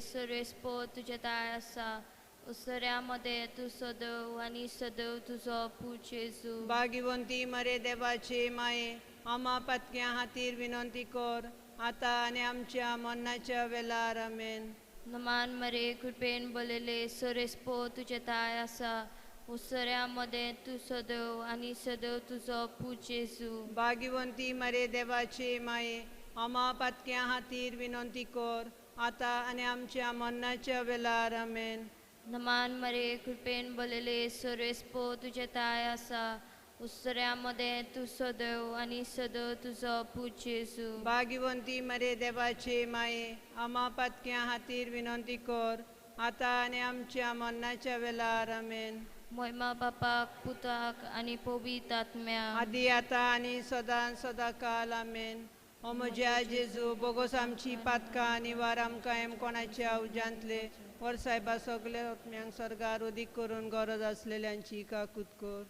सर्वेस्पो तुजे ताय आसा उसऱ्या मदें तूं सदैव आनी सदैव तुजो पूत जेजू. भाग्यवंती मरे देवाचे माये, आमा पातक्यां खातीर विनंती कर आतां आनी आमच्या मरणाच्या वेळार. आमेन. नमान मरे, कृपेन भरलेले, सर्वेस्पो तुजे ताय आसा उसऱ्या मदें तूं सदैव आनी सदैव तुजो पूत जेजू. भाग्यवंती मरे देवाचे माये, आमा पातक्यां खातीर विनंती कर आतां आनी आमच्या मरणाच्या वेळार. आमेन. नमान मरे, कृपेन भरलेले, सर्वेस्पो तुजे ताय आसा उसऱ्या मदें तूं सदैव आनी सदैव तुजो पूत जेजू. भाग्यवंती मरे देवाचे माये, आमा पातक्यां खातीर विनंती कर आतां आनी आमच्या मरणाच्या वेळार. आमेन. मोहिमा बापाक, पुताक आनी पवित्र आत्म्याक. आदी आतां आनी सदां सदां काल. आमेन. ओ म्हज्या जेजू, बोगोस आमची पातकां निवार आमकां एम कोणाच्या उज्यांतले वर सायबा सगल्या आत्म्यांक स्वर्गार उदीक करून गरज आसलेल्यांची काकूत कर.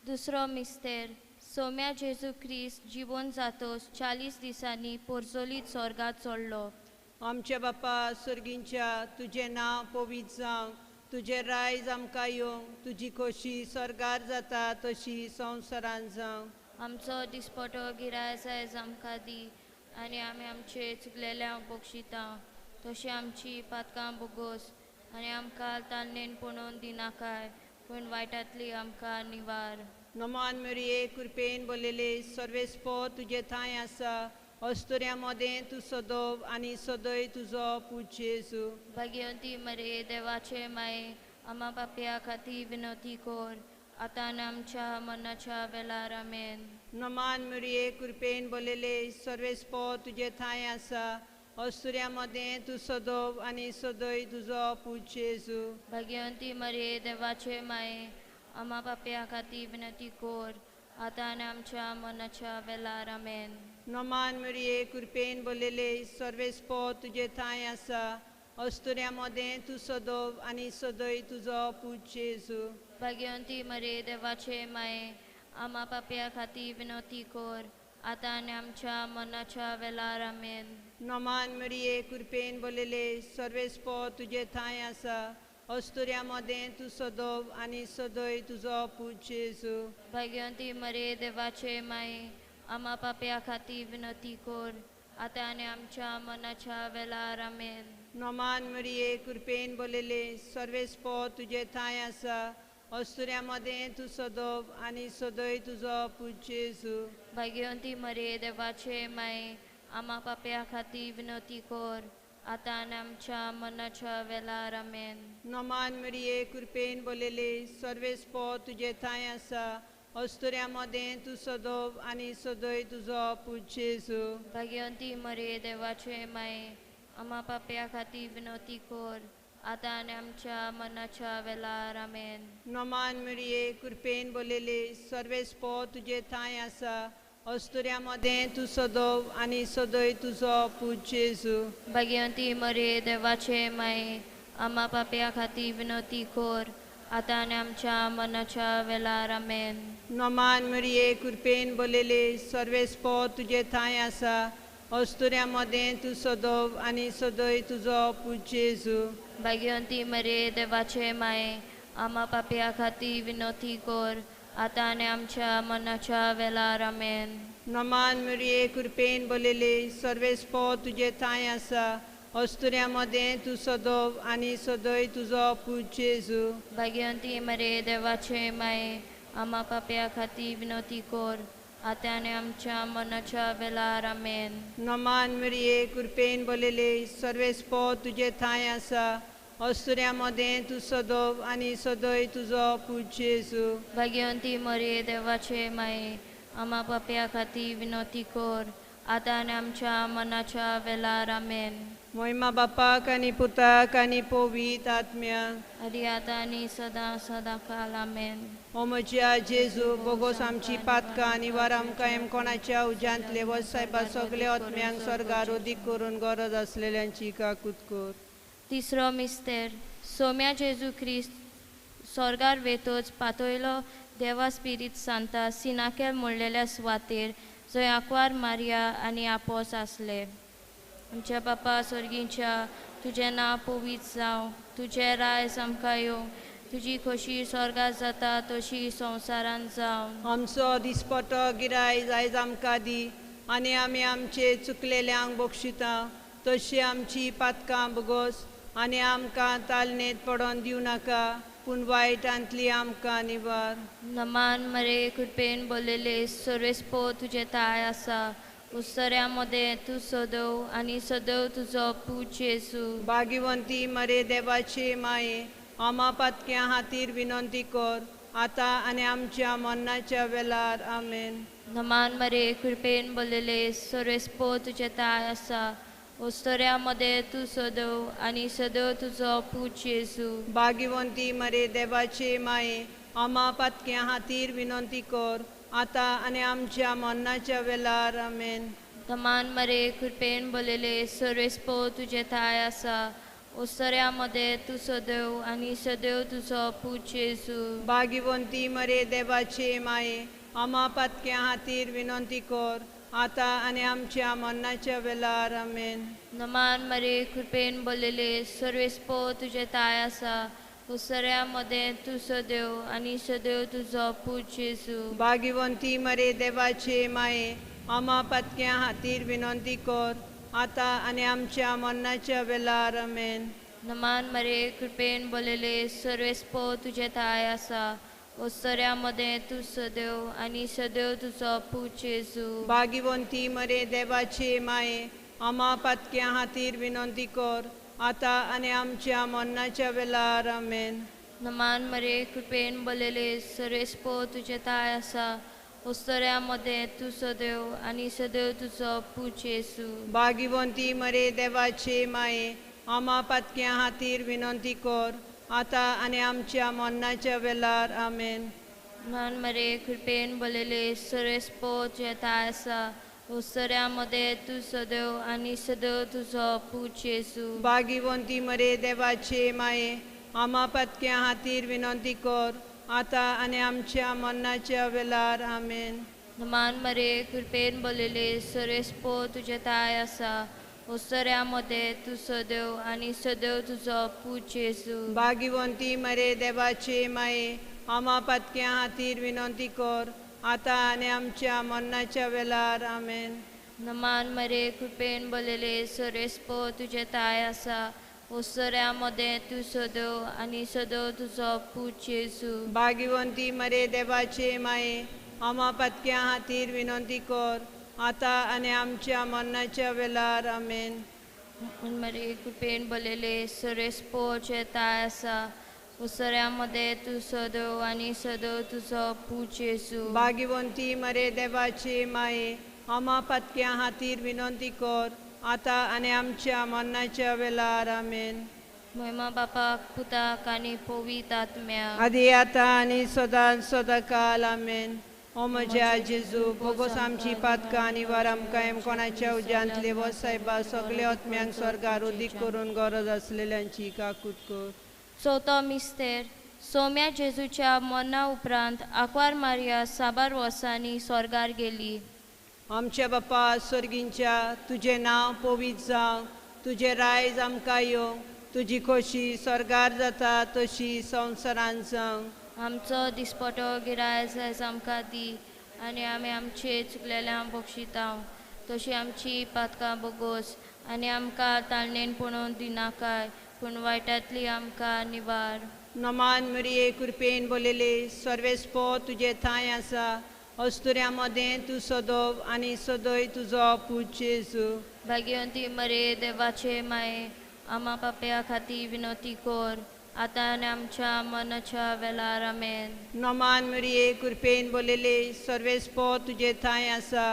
दुसरो मिस्तेर. सोम्या जेजू क्रिस्त जिवन जातोस 40 दिसांनी पोरजोलीत स्वर्गात चडलो. आमच्या बापा सर्गींच्या, तुजें नांव पवित्र जावं, तुजें रायज आमकां येवंक, तुजी खोशी स्वर्गार जाता तशी संवसारांत जावं. आमचो दिसपटो गिरायस आयज आमकां दी आनी आमी आमचे चुकलेल्यांक बक्षिता तशी आमची पातकां बोगोस आनी आमकां तालनेन पणोवन दिनाकाय पूण वायटांतली आमकां निवार. नमान मरिये, कृपेन भरलेले, सर्वेस्पो तुजे थांय आसा, अस्तुऱ्यां मदें तूं सदैव आनी सदैव तुजो पूत जेजू. भाग्यवंती मरिये, देवाचे माये, आमा पापया खातीर विनवती कर आतां आनी आमच्या मरणाच्या वेळार. आमेन. नमान मरिये, कृपेन भरलेले, सर्वेस्पो तुजे थांय आसा, अस्तुऱ्यां मदें तूं सदैव आनी सदैव तुजो पूत जेजू. भाग्यवंती मरिये, देवाचे माये, आमा पापया खातीर विनवती कर आतां आनी आमच्या मरणाच्या वेळार. आमेन. नमान मरिये, कृपेन भरलेले, सर्वेस्पो तुजे थांय आसा, अस्तुऱ्यां मदें तूं सदैव आनी सदैव तुजो पूत जेजू. भाग्यवंती मरिये, देवाचे माये, आमा पापया खातीर विनवती कर आतां आनी आमच्या मरणाच्या वेळार. आमेन. नमान मरिये, कृपेन भरलेले, सर्वेस्पो तुजे थांय आसा, अस्तुऱ्यां मदें तूं सदैव आनी सदैव तुजो पूत जेजू. भाग्यवंती मरिये, देवाचे माये, आमा पापया खातीर विनवती कर आतां आनी आमच्या मरणाच्या वेळार. आमेन. नमान मरिये, कृपेन भरलेले, सर्वेस्पो तुजे थांय आसा, अस्तुऱ्यां मदें तूं सदैव आनी सदैव तुजो पूत जेजू. भाग्यवंती मरिये, देवाचे माये, आमा पापया खातीर विनवती कर आतां आनी आमच्या मरणाच्या वेळार. आमेन. नमान मरिये, कृपेन भरलेले, सर्वेस्पो तुजे थांय आसा, अस्तुऱ्यां मदें तूं सदैव आनी सदैव तुजो पूत जेजू. भाग्यवंती मरिये, देवाचे माये, आमा पापया खातीर विनवती कर आतां आनी आमच्या मरणाच्या वेळार. आमेन. नमान मरिये, कृपेन भरलेले, सर्वेस्पो तुजे थांय आसा, अस्तुऱ्यां मदें तूं सदैव आनी सदैव तुजो पूत जेजू. भाग्यवंती मरिये, देवाचे माये, आमा पापया खातीर विनवती कर आतां आनी आमच्या मरणाच्या वेळार. आमेन. नमान मरिये, कृपेन भरलेले, सर्वेस्पो तुजे थांय आसा, अस्तुऱ्यां मदें तूं सदैव आनी सदैव तुजो पूत जेजू. भाग्यवंती मरिये, देवाचे माये, आमा पापया खातीर विनवती कर आतां आनी आमच्या मरणाच्या वेळार. आमेन. नमान मरिये, कृपेन भरलेले, सर्वेस्पो तुजे थांय आसा, अस्तुऱ्यां मदें तूं सदैव आनी सदैव तुजो पूत जेजू. भाग्यवंती मरिये, देवाचे माये, आमा पापया खातीर विनवती कर आतां आनी आमच्या मरणाच्या वेळार. आमेन. नमान मरिये, कृपेन भरलेले, सर्वेस्पो तुजे थांय आसा, अस्तुऱ्यां मदें तूं सदैव आनी सदैव तुजो पूत जेजू. भाग्यवंती मरिये, देवाचे माये, आमा पापया खातीर विनवती कर आतां आनी आमच्या मरणाच्या वेळार. आमेन. मोहिमा बापाक आनी पुताक आनी पवित्र आत्म्याक. आदी आतां आनी सदां सदां काल. आमेन. ओ म्हज्या जेजू, बोगोस आमची पातकां निवार आमकां एम कोणाच्या उज्यांतले वच सायबा सगल्या आत्म्यांक स्वर्गार उदीक करून गरज आसलेल्यांची काकूत कर. तिसरो मिस्तेर. सोम्या जेजू क्रिस्त स्वर्गार वेतोच पातयलो देवा स्पिरीत सांता सिनाकेल म्हणलेल्या सुवातेर जंय आंकवार मारिया आनी आपोस आसले. आमच्या बापा स्वर्गींच्या, तुजें नांव पवित्र जावं, तुजें रायज आमकां येवं, तुजी खोशी स्वर्गात जाता तशी संवसारांत जावं. आमचो दिसपटो गिरायज आयज आमकां दी आनी आमी आमचे चुकलेल्यांक बक्षिता तशी आमची पातकां बोगोस आनी आमकां तालनेत पडोन दिवं नाका पूण वायटांतली आमकां निवार. नमान मरे कृपेन बोललेले सर्वेस्पो तुजें ताय आसा, उत्सऱ्या मदें तूं सदव आनी सदव तुजो पूत जेजू. भाग्यवंती मरे देवाचे माये, आमा पातक्यां खातीर विनंती कर आतां आनी आमच्या मरणाच्या वेळार. आमेन. नमान मरे कृपेन बोललेले सर्वेस्पो तुजें ताय आसा, उत्सऱ्या मदें तूं सदव आनी सदव तुजो पूत जेजू. भाग्यवंती मरे देवाचे माये, आमा पातक्यां खातीर विनंती कर आतां आनी आमच्या मरणाच्या वेळार. आमेन. नमान मरे कृपेन बोललेले सर्वेस्पो तुजें थाय आसा, उत्सऱ्या मदें तूं सदैव आनी सदैव तुजो पूत जेजू. भाग्यवंती मरे देवाचे माये, आमा पातक्यां खातीर विनंती कर आतां आनी आमच्या मरणाच्या वेळार. आमेन. नमान मरे कृपेन बोललेले सर्वेस्पो तुजें थाय आसा, उत्सऱ्या मदें तूं सदैव आनी सदैव तुजो पूत जेजू. भाग्यवंती मरे देवाचे माये, आमा पातक्यां खातीर विनंती कर आतां आनी आमच्या मरणाच्या वेळार. आमेन. नमान मरे कृपेन बोललेले सर्वेस्पो तुजें थाय आसा, उत्सऱ्या मदें तूं सदैव आनी सदैव तुजो पूत जेजू. भाग्यवंती मरे देवाचे माये, आमा पातक्यां खातीर विनंती कर आतां आनी आमच्या मरणाच्या वेळार. आमेन. नमान मरे कृपेन बोललेले सर्वेस्पो तुजें थाय आसा, उत्सऱ्या मदें तूं सदैव आनी सदैव तुजो पूत जेजू. भाग्यवंती मरे देवाचे माये, आमा पातक्यां खातीर विनंती कर आतां आनी आमच्या मरणाच्या वेळार. आमेन. नमान मरे कृपेन बोललेले सर्वेस्पो तुजें थाय आसा, उत्सऱ्या मदें तूं सदैव आनी सदैव तुजो पूत जेजू. भाग्यवंती मरे देवाचे माये, आमा पातक्यां खातीर विनंती कर आतां आनी आमच्या मरणाच्या वेळार. आमेन. नमान मरे कृपेन बोललेले सर्वेस्पो तुजें थाय आसा, उत्सऱ्या मदें तूं सदैव आनी सदैव तुजो पूत जेजू. भाग्यवंती मरे देवाचे माये, आमा पातक्यां खातीर विनंती कर आतां आनी आमच्या मरणाच्या वेळार. आमेन. नमान मरे कृपेन बोललेले सर्वेस्पो तुजें थाय आसा, उत्सऱ्या मदें तूं सदैव आनी सदैव तुजो पूत जेजू. भाग्यवंती मरे देवाचे माये, आमा पातक्यां खातीर विनंती कर आतां आनी आमच्या मरणाच्या वेळार. आमेन. मरे कृपेन बोललेले सर्वेस्पो तुजें थाय आसा, उत्सऱ्या मदें तूं सदैव आनी सदैव तुजो पूत जेजू. भाग्यवंती मरे देवाचे माये, आमा पातक्यां खातीर विनंती कर आतां आनी आमच्या मरणाच्या वेळार. आमेन. महिमा बापाक पुताक आनी पवित्र आत्म्याक, आदी आतां आनी सदां सदांकाल. आमेन. ओ म्हज्या जेजू, बोगोस आमची पातकां आनी वार आमकां कोणाच्या उज्यांतले वो सायबा सगल्या आत्म्यांक स्वर्गार उदीक करून गरज आसलेल्यांची काकूत कर. चवथो मिस्तेर. सोम्या जेजूच्या मरणा उपरांत आंकवार मारिया साबार वर्सांनी स्वर्गार गेली. आमच्या बापा स्वर्गींच्या, तुजें नांव पवित्र जावं, तुजें रायज आमकां येवं, तुजी खोशी स्वर्गार जाता तशी संवसारांत जावं. आमचो दिसपटो गिरायज आयज आमकां दी आनी आमी आमचे चुकलेल्यांक बक्षिता तशी आमची पातकां बोगोस आनी आमकां ताळणेन पणून दिनाकाय पूण वायटांतली आमकां निवार. नमान मरिये कृपेन बोललेले सर्वेस्पो तुजे थांय आसा, अस्तुऱ्यां मदें तूं सदव आनी सदय तुजो पूत जेजू. भाग्यवंती मरे देवाचे माये, आमा पापया खातीर विनवती कर आतां आनी आमच्या मरणाच्या वेळार. आमेन. नमान मरिये कृपेन बोललेले सर्वेस्पो तुजे थांय आसा,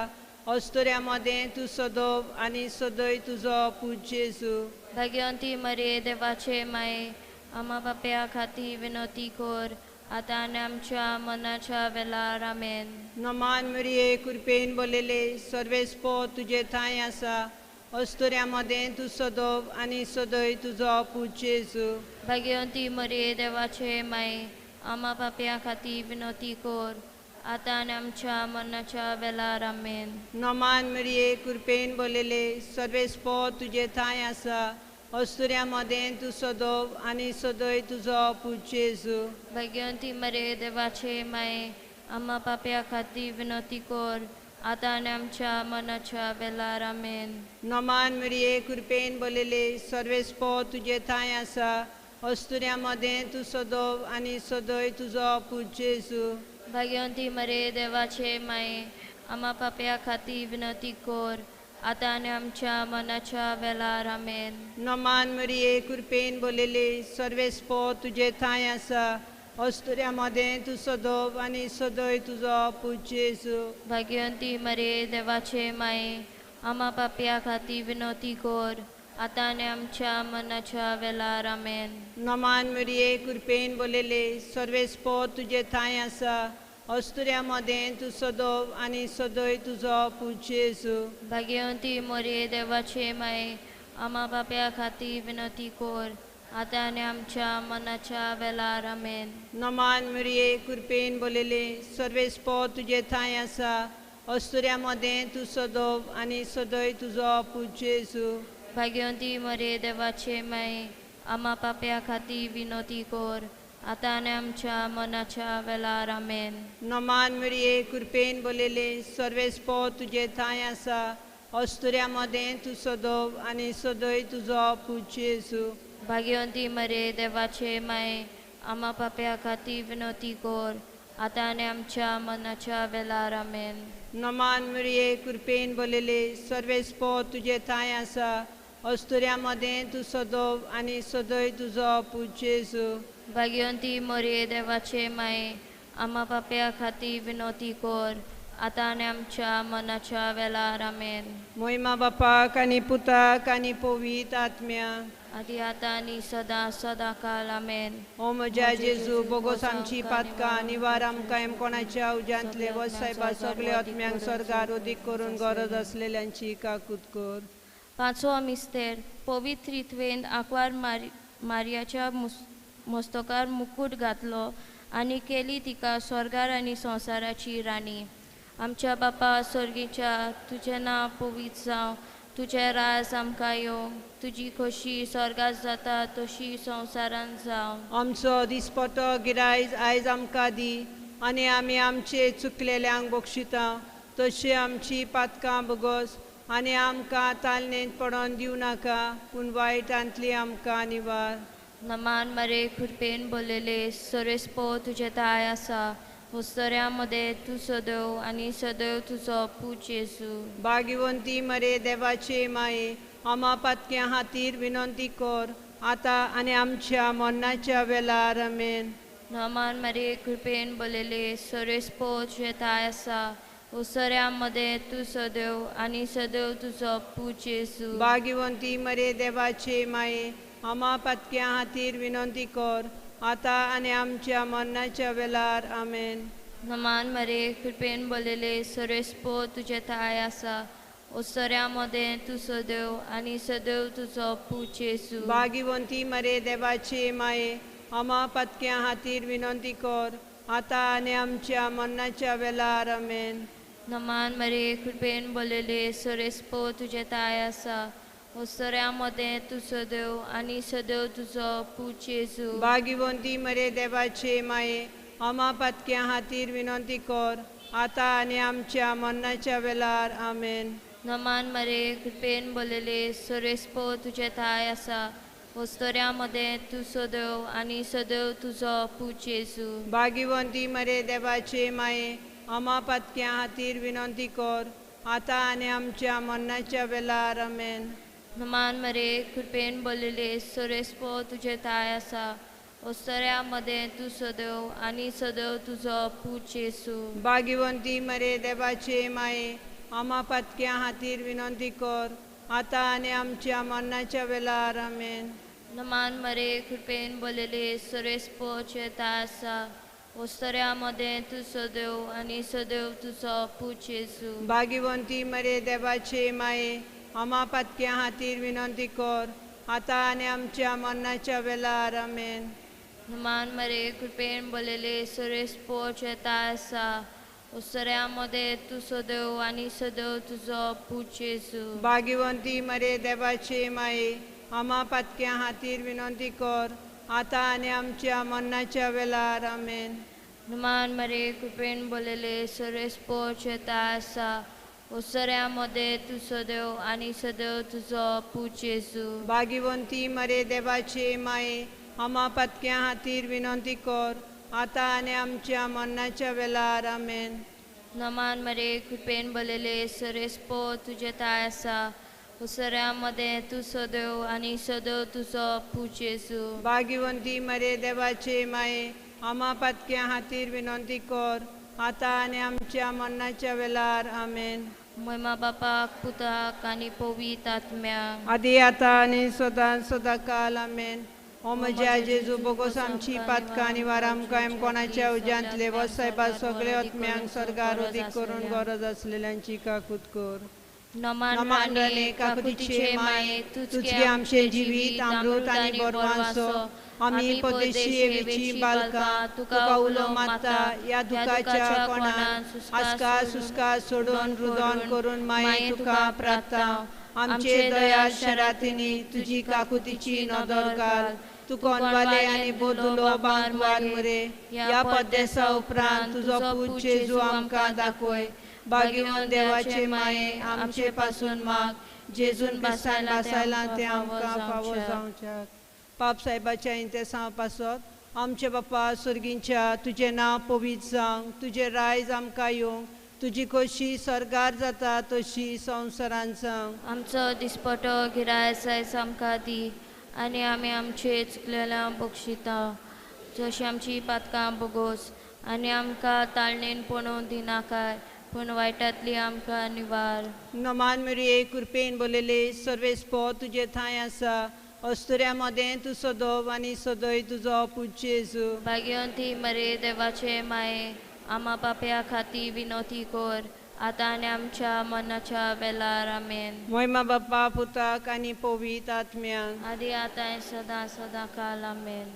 अस्तुऱ्यां मदें तूं सदव आनी सदय तुजो पूत जेजू. भाग्यवंती मरे देवाचे माये, आमा पापया खातीर विनवती कर आतां आनी आमच्या मरणाच्या वेळार. आमेन. नमान मरिये कृपेन बोललेले सर्वेस्पो तुजे थांय आसा, अस्तुऱ्यां मदें तूं सदव आनी सदय तुजो पूत जेजू. भाग्यवंती मरिये देवाचे माये, आमा पापया खातीर विनवती कर आतां आनी आमच्या मरणाच्या वेळार. आमेन. नमान मरिये कृपेन बोललेले सर्वेस्पो तुजे थांय आसा, अस्तुऱ्यां मदें तूं सदोव आनी सदय तुजो पूत जेजू. भाग्यवंती मरे देवाचे माये, आम्हा पाप्या खातीर विनवती कर, आतां आनी आमच्या मनाच्या वेळार. आमेन. नमान मरिये, कृपेन भरलेले, सर्वेस्पो तुजे ठांय आसा. अस्तुऱ्यां मदें तूं सदोव आनी सदय तुजो पूत जेजू. भाग्यवंती मरे देवाचे माये, आम्हा पाप्या खातीर विनवती कर, आतां आनी आमच्या मनाच्या वेळार. आमेन. नमान मरिये, कृपेन भरलेले, सर्वेस्पो तुजे ठांय आसा. अस्तुऱ्यां मदें तूं सदोव आनी सदय तुजो पूत जेजू. भाग्यवंती मरे देवाचे माये, आम्हा पाप्या खातीर विनवती कर, आतां आनी आमच्या मनाच्या वेळार. आमेन. नमान मरिये, कृपेन भरलेले, सर्वेस्पो तुजे ठांय आसा. अस्तुऱ्यां मदें तूं सदोव आनी सदय तुजो पूत जेजू. भाग्यवंती मरिये देवाचे माये, आम्हा पाप्या खातीर विनवती कर, आतां आनी आमच्या मनाच्या वेळार. आमेन. नमान मरिये, कृपेन भरलेले, सर्वेस्पो तुजे ठांय आसा. अस्तुऱ्यां मदें तूं सदोव आनी सदय तुजो पूत जेजू. भाग्यवंती मरिये देवाचे माये, आम्हा पाप्या खातीर विनवती कर, आतां आनी आमच्या मनाच्या वेळार. आमेन. नमान मरिये, कृपेन भरलेले, सर्वेस्पो तुजे ठांय आसा. अस्तुऱ्यां मदें तूं सदोव आनी सदय तुजो पूत जेजू. भाग्यवंती मरिये देवाचे माये, आम्हा पाप्या खातीर विनवती कर, आतां आनी आमच्या मनाच्या वेळार. आमेन. नमान मरिये, कृपेन भरलेले, सर्वेस्पो तुजे ठांय आसा. अस्तुऱ्यां मदें तूं सदोव आनी सदय तुजो पूत जेजू. भाग्यवंती मरिये देवाचे माये, आम्हा पाप्या खातीर विनवती कर, आतां आनी आमच्या मनाच्या वेळार. आमेन. मोहिमा बापाक आनी पुताक आनी पवित्र आत्म्या, आदी आतां आनी सदां सदां काल. आमेन. ओ म्हज्या जेजू, बोगोस आमची पातकां निवार आमकां कोणाच्या उज्यांतले वच सायबा सगळे आत्म्यांक स्वर्गार उदीक करून गरज असलेल्यांची काकूत कर. पांचवो मिस्तेर. पवित्र रित्वेन आंकवार मारियाच्या मस्तकार मुकूट घातलो आनी केली तिका स्वर्गार आनी संवसाराची राणी. आमच्या बापा स्वर्गीच्या, तुजें नांव पवित्र जावं, तुजें राज आमकां येवं, तुजी खोशी स्वर्गात जाता तशी संवसारांत जावं. आमचो दिसपटो गिरायज आयज आमकां दी आनी आमी आमचे चुकलेल्यांक बक्षिता तशी आमची पातकां बोगस आनी आमकां तालनेंत पडोन दिवं नाका, पूण वायटांतली आमकां निवार. नमान मरे, कृपेन भरलेले, सर्वेस्पो तुजें ठांय आसा. अस्तुऱ्यां मदें तूं सदैव आनी सदैव तुजो पूत जेजू. भाग्यवंती मरे देवाचे माये, आम्हा पातक्यां खातीर विनंती कर, आतां आनी आमच्या मरणाच्या वेळार. आमेन. नमान मरे, कृपेन भरलेले, सर्वेस्पो तुजें ठांय आसा. अस्तुऱ्यां मदें तूं सदैव आनी सदैव तुजो पूत जेजू. भाग्यवंती मरे देवाचे माये, आम्हा पातक्यां खातीर विनंती कर, आतां आनी आमच्या मरणाच्या वेळार. आमेन. नमान मरे, कृपेन भरलेले, सर्वेस्पो तुजें ठांय आसा. अस्तुऱ्यां मदें तूं सदैव आनी सदैव तुजो पूत जेजू. भाग्यवंती मरे देवाचे माये, आम्हा पातक्यां खातीर विनंती कर, आतां आनी आमच्या मरणाच्या वेळार. आमेन. नमान मरे, कृपेन भरलेले, सर्वेस्पो तुजें ठांय आसा. अस्तुऱ्यां मदें तूं सदैव आनी सदैव तुजो पूत जेजू. भाग्यवंती मरे देवाचे माये, आम्हा पातक्यां खातीर विनंती कर, आतां आनी आमच्या मरणाच्या वेळार. आमेन. नमान मरे, कृपेन भरलेले, सर्वेस्पो तुजें ठांय आसा. अस्तुऱ्यां मदें तूं सदैव आनी सदैव तुजो पूत जेजू. भाग्यवंती मरे देवाचे माये, आम्हा पातक्यां खातीर विनंती कर, आतां आनी आमच्या मरणाच्या वेळार. आमेन. नमान मरे, कृपेन भरलेले, सर्वेस्पो तुजें ठांय आसा. अस्तुऱ्यां मदें तूं सदैव आनी सदैव तुजो पूत जेजू. भाग्यवंती मरे देवाचे माये, आम्हा पातक्यां खातीर विनंती कर, आतां आनी आमच्या मरणाच्या वेळार. आमेन. नमान मरे, कृपेन भरलेले, सर्वेस्पो तुजें ठांय आसा. अस्तुऱ्यां मदें तूं सदैव आनी सदैव तुजो पूत जेजू. भाग्यवंती मरे देवाचे माये, आम्हा पातक्यां खातीर विनंती कर, आतां आनी आमच्या मरणाच्या वेळार. आमेन. नमान मरे, कृपेन भरलेले, सर्वेस्पो तुजें ठांय आसा. अस्तुऱ्यां मदें तूं सदैव आनी सदैव तुजो पूत जेजू. भाग्यवंती मरे देवाचे माये, आमा पातक्यां खातीर विनंती कर आतां आनी आमच्या मरणाच्या वेळार आमेन. नमान मरे कृपेन बोलले सरेस्पोच आसा ओसऱ्या मदें तूं सदैव आनी सदैव तुजो पूत जेजू. भाग्यवंती मरे देवाचे माये आमा पातक्यां खातीर विनंती कर आतां आनी आमच्या मरणाच्या वेळार आमेन. नमान मरे कृपेन भरलेले सरेस्पो तुजें थांय आसा ओसऱ्या मदें तूं सदैव आनी सदैव तुजो पूत जेजू. भाग्यवंती मरे देवाचे माये आमा पातक्यां खातीर विनंती कर आतां आनी आमच्या मरणाच्या वेळार आमेन. म्हयमा बापाक पुताक आनी पवित्र आत्म्याक आदी आतां आनी सदां सदां काल आमेन. ओ म्हज्या जेजू बोगोस आमची पातकां निवार आमकां कोणाच्या उज्यांतले वसायबा सगळे आत्म्यांक स्वर्गार उदीक करून गरज आसलेल्यांची काकूत कर. नमान राणे काकुतीचे माये तुझगे आमचे जिवीत अमृत आनी बरवांसो आमी परदेशी एवीची बालकां तुका उलो मारता ह्या दुखाच्या कोणान आसका सुस्का सोडून रुदन करून माये तुका प्रार्थना. आमचे दयाळ शरातींनी तुजी काकुतीची नदर घाल. तूं कोनवाले आनी बोदुलो बांकवार मुरे ह्या परदेसा उपरांत तुजो पूत जेजू आमकां दाखय. भाग्यवंत देवाचे माये आमचे पासून माग जेजून क्रिस्तान भासायलां तें आमकां फावो जावच्याक. पाप साहेबाच्या इंतेसांव पासत आमचे बापा सर्गींच्या तुजें नांव पवित्र जावं, तुजें रायज आमकां येवंक, तुजी कशी स्वर्गार जाता तशी संवसारांत जावं. आमचो दिसपटो गिराय सायज आमकां दी आनी आमी आमचे चुकलेल्या बक्षिता जशी आमची पातकां बोगोस आनी आमकां ताळणेन पणोवन दिनाकाय पूण वायटांतली आमकां निवार. नमान मरिये कृपेन बोलले सर्वेस्पो तुजे थांय आसा अस्तुऱ्या मदें तूं सदोव आनी सदय तुजो पूत जेजू. भाग्यवंती मरे देवाचे माये आमा पापया खातीर विनोती कर आतां आनी आमच्या मनाच्या वेळार आमेन. मोयमा बाप्पा पुताक आनी पवित्र आत्म्याक आदी आतां सदां सदां काल आमेन.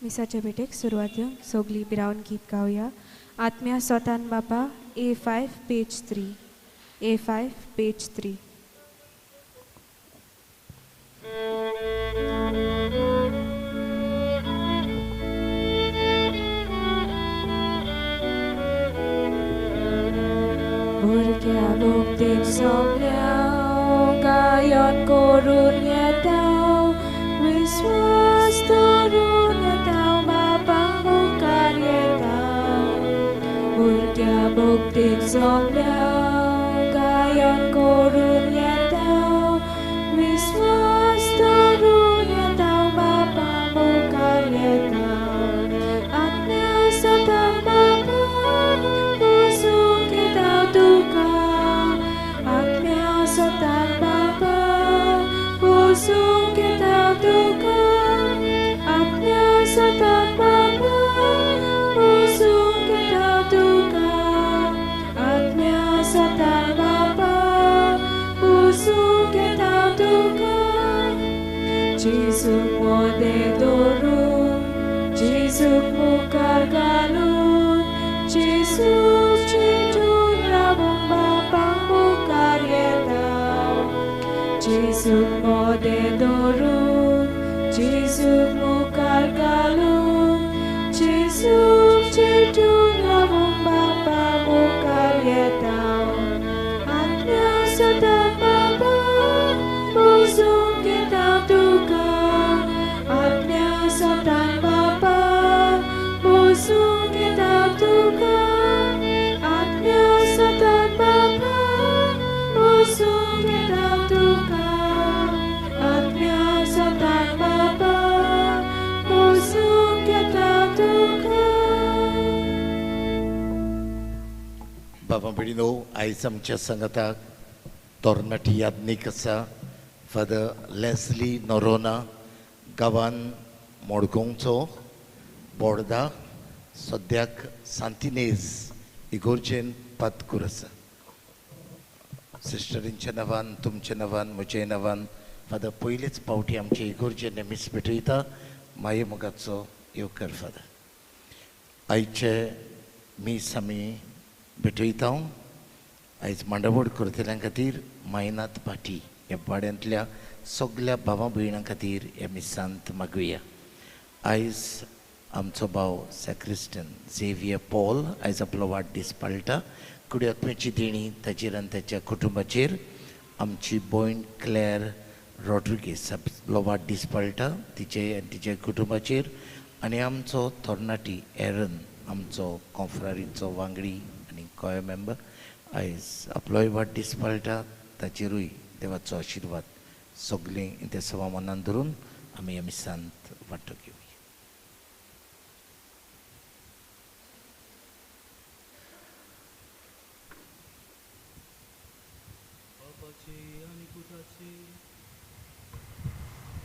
मिसाच्या भेटेक सुरवात दिवंक सगळीं बिरावन गीत गावया. आत्म्या सोतान बापा, A5 page 3, A5 page 3. भुरग्या भोगतेक सोंपल्या गायन करून येता, विश्वास धरून येता, बापा मुखार येता. भुरग्या भोगतेक सोंपल्या गायन करून येता, विश्वास धरून येता, बापा मुखार येता. आत्म्या सोतान बापा पोसूंक येता तुका, आत्म्या सोतान बापा पोसूंक येता तुका, आत्म्या सोतान बापा पोसूंक येता तुका, आत्म्या सोतान बापा पोसूंक येता तुका. जेजूक मोदें दवरून, जेजूक मुखार घालून, जेजूक चिंतून रावूंक बापा मुखार येता. जेजूक मोदें दवरून, जेजूक मुखार घालून, जेजूक चिंतून रावूंक बापा मुखार येता. आत्म्या सोतान बापा पोसूंक येता तुका, आत्म्या सोतान बापा पोसूंक येता तुका, आत्म्या सोतान बापा पोसूंक येता तुका, आत्म्या सोतान बापा पोसूंक येता तुका. बाबा भयणीनो, आयज आमच्या संगताक तरणाटी याज्ञीक आसा फादर लेस्ली नोरोना, गांवान मडगांवचो, बोर्दा, सद्याक सांतिनेज इगोर्जेन पातकूर आसा. सिस्टरींच्या नांवान, तुमच्या नांवान, म्हज्या नांवान फादर पयलेच पावटी आमचे इगोर्जेन मीस भेटयता. माये मोगाचो येवकार फादर. आयचे मीस आमी भेटयता. आयज मांडावळ करतल्यां खातीर मायनाथ भाटी ह्या वाड्यांतल्या सगल्या भावा भयणां खातीर ह्या मिसांत मागुया. आयज आमचो भाव सॅक्रिस्टन झेवियर पॉल आयज आपलो वाडदीस पाळटा. कुडी आत्म्याची देणी ताचेर आनी ताच्या कुटुंबाचेर. आमची भयण क्लॅर रॉड्रिगीस आपलो वाडदीस पाळटा, तिचे आनी तिच्या कुटुंबाचेर. आनी आमचो तरणाटी एरन, आमचो कॉन्फ्रारीचो वांगडी आनी कॉय मेंबर, आयज आपलोय वाडदीस पाळटा, ताचेरूय देवाचो आशिर्वाद सगळीं ते सवा मनान धरून आमी ह्या मिसांत वांटो घेवया.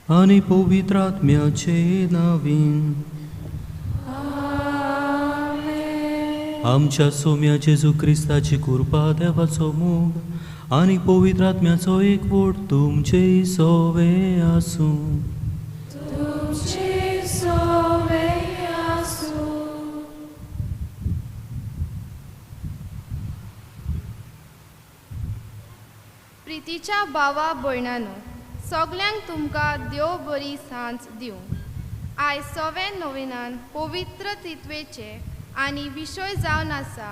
आनी पवित्र आत्म्याचे नावीन आमच्या सोम्या जेजू क्रिस्ताची कृपा, देवाचो मोग आनी पवित्र आत्म्याचो एकवट तुमचे सोवे आसूं. तुमचे सोवे आसूं. प्रितीच्या भावा भयणानो, सगल्यांक तुमकां देव बरी सांज दिवं. आयज सवे नोवेनान पवित्र त्रित्वेचे आनी विशय जावन आसा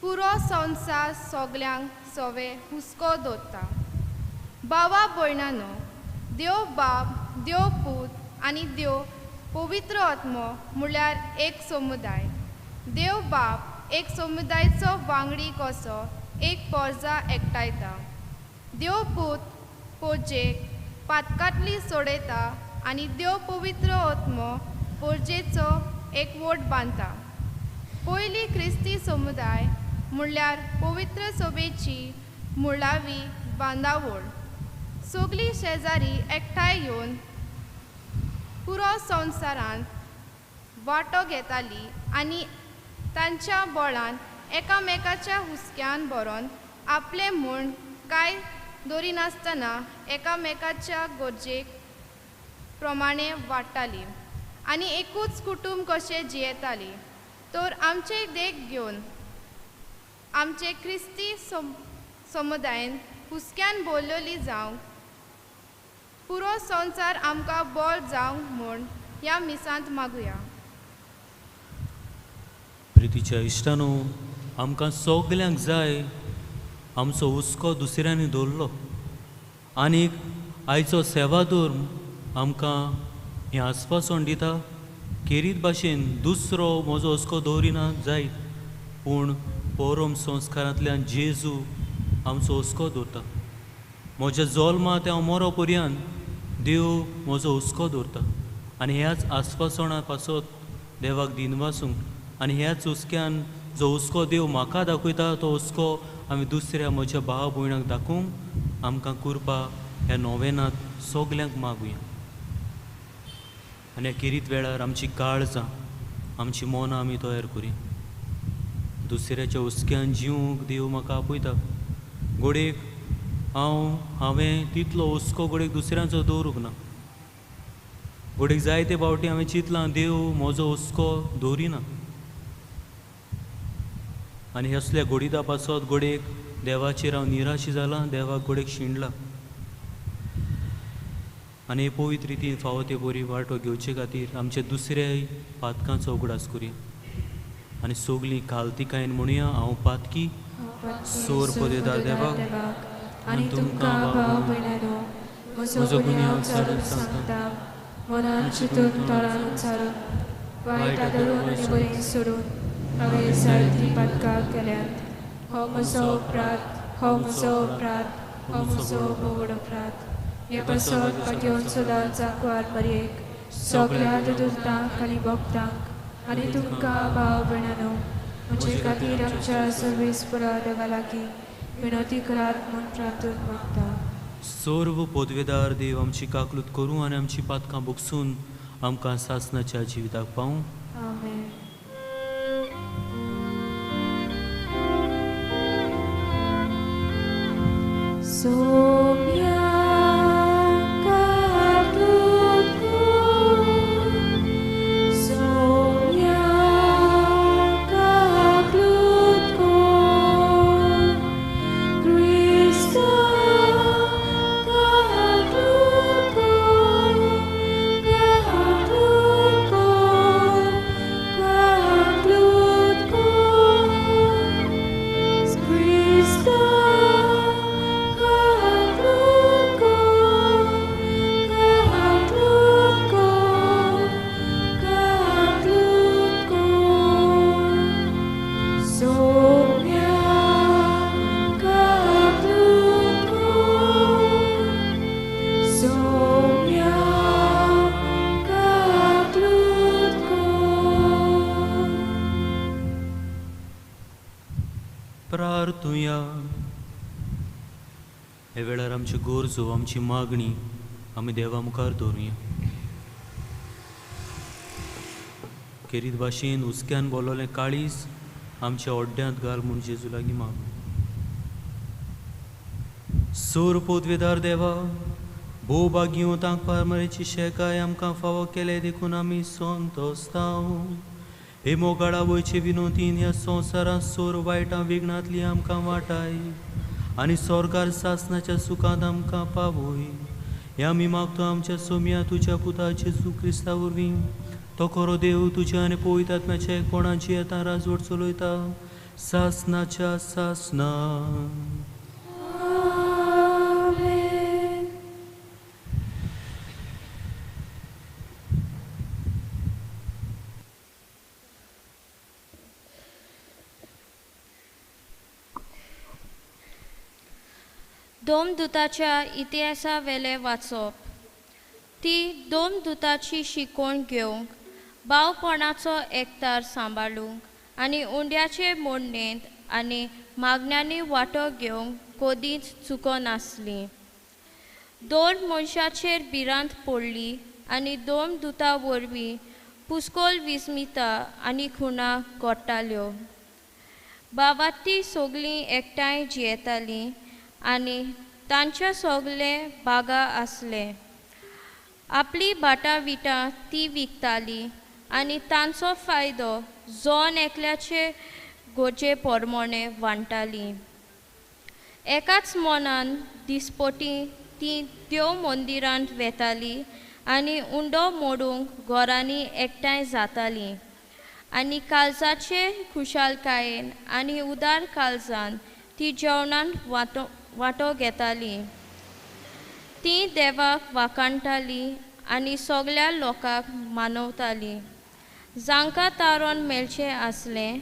पुरो संवसार सगल्यांक सवे हुस्को दवरता. भावा भयणानो, देव बाप, देव पूत आनी देव पवित्र आत्मो म्हळ्यार एक समुदाय. देव बाप एक समुदायचो वांगडी कसो एक पोरजा एकठांयता. देव पूत पोरजेक पातकांतली सोडयता आनी देव पवित्र आत्मो पोरजेचो एकवट बांदता. पयली क्रिस्ती समुदाय म्हणल्यार पवित्र सभेची मुळावी बांदावळ. सगळीं शेजारी एकठांय येवन पुरो संवसारांत वांटो घेताली आनी तांच्या बळान एकामेकाच्या हुस्क्यान भरोन आपलें म्हूण कांय दवरिनासतना एकामेकाच्या गरजेक प्रमाणे वाडटाली. आनी एकूच कुटुंब कशें जियेताली. तर आमचे देख घेवन आमचे क्रिस्ती समुदायेन हुस्क्यान बोल्लोली जावंक पुरो संवसार आमकां बोल जावंक म्हूण ह्या मिसांत मागुया. प्रितीच्या इश्टानो, आमकां सगल्यांक जाय आमचो हुस्को दुसऱ्यांनी दवरलो आनीक आयचो सेवादोर आमकां हें आस्वासन दिता. खेरीत भाशेन दुसरो म्हजो हुस्को दवरिना जायत, पूण पोरोम संस्कारांतल्यान जेजू आमचो हुस्को दवरता. म्हज्या जल्मा ते हांव मरो पर्यंत देव म्हजो हुस्को दवरता आनी ह्याच आस्वासना पासत देवाक दिनवासूंक आनी ह्याच हुस्क्यान जो हुस्को देव म्हाका दाखयता तो हुस्को आमी दुसऱ्या म्हज्या भाव भयणाक दाखोवंक आमकां कुरपा ह्या नोवेनांत सगल्यांक मागुया. आनी ह्या खेरीत वेळार आमची काळजां आमची मनां आमी तयार करुया. दुसऱ्याच्या हुस्क्यान जिवंक देव म्हाका आपयता. घडयेक हांवें तितलो हुस्को घडयेक दुसऱ्यांचो दवरूंक ना. घडयेक जायते फावटी हांवें चिंतलां देव म्हजो हुस्को दवरिना आनी असल्या घोडिता पासत घडयेक देवाचेर हांव निराशी जालां, देवाक घडयेक शिणलां. आनी हे पवित्र रितीन फावो ते बरी वांटो घेवचे खातीर आमचे दुसऱ्याय पातकांचो उगडास करुया आनी सगलीं खालतिकायेन म्हणुया, हांव पातकी सोर पदेदार देवाक आनी तुमकां भाव भयणांनो म्हजो गुन्यांव उच्चारून सांगता. मनान चिंतून तोंडान उच्चारून वायट आदरून आनी बरें सोडून हांवें जायतीं पातकां केल्यांत. हो म्हजो अपराध, हो म्हजो अपराध, हो म्हजो व्हड अपराध. हे पासत पाटयोन सदां जांकवार मरयेक सगळ्या दुर्तांक आनी भक्तांक आनी तुमकां भाव भयणांनो म्हजे खातीर आमच्या सर्वेस्परा देवा लागीं विनवती करात म्हूण प्रार्थून मागता. सर्व पदवेदार देव आमची काकलूत करूं आनी आमची पातकां भोगसून आमकां सासणाच्या जिविताक पावूं. आमेन. सोम्या हे वेळार आमच्यो गरजो आमची मागणी आमी देवा मुखार दवरुया. खेरीत भाशेन हुस्क्यान बोललें काळीज आमच्या ओड्ड्यांत घाल म्हूण जेजू लागीं माग. सोर पोदवेदार देवा, भोव भाग्यो तांक मरेची शेकाय आमकां फावो केले देखून आमी संतोस्तांव. हे मोगाळा वयचे विनोदीन ह्या संवसारांत सोर वायटां विघ्नांतली आमकां वाटाय आनी सरकार सासणाच्या सुखांत आमकां पावय. हे आमी मागतो आमच्या सोम्या तुज्या पुता जेजू क्रिस्ता वरवीं. तो खरो देव तुज्या आनी पवित्र आत्म्याच्या कोणाची येता राजवट चलयता सासणाच्या सासना. दोमदुताच्या इतिहासा वेलें वाचप. ती दोमदुताची शिकवण घेवंक भावपणाचो एकतार सांबाळूंक आनी उंड्याचे मोडणेंत आनी मागण्यांनी वांटो घेवंक कदींच चुकनासली. दोन मनशाचेर भिरांत पडली आनी दोमदुता वरवीं पुस्कोल विस्मिता आनी खुणा घडटाल्यो. बावाती सगलीं एकठांय जियेतालीं आनी तांचे सगळे बागा आसले. आपली भाटां विटां ती विकताली आनी तांचो फायदो जोन एकल्याचे गरजे प्रमाणे वांट्टाली. एकाच मनान दिसपटी ती देव मंदिरांत वेताली आनी उंडो मोडूंक घरांनी एकठांय जाताली आनी काळजाचे खुशालकायेन आनी उदार काळजान ती जेवणांत वांटो घेताली. ती देवाक वाखाणटाली आनी सगळ्या लोकांक मानवताली. जांकां तारण मेळचें आसलें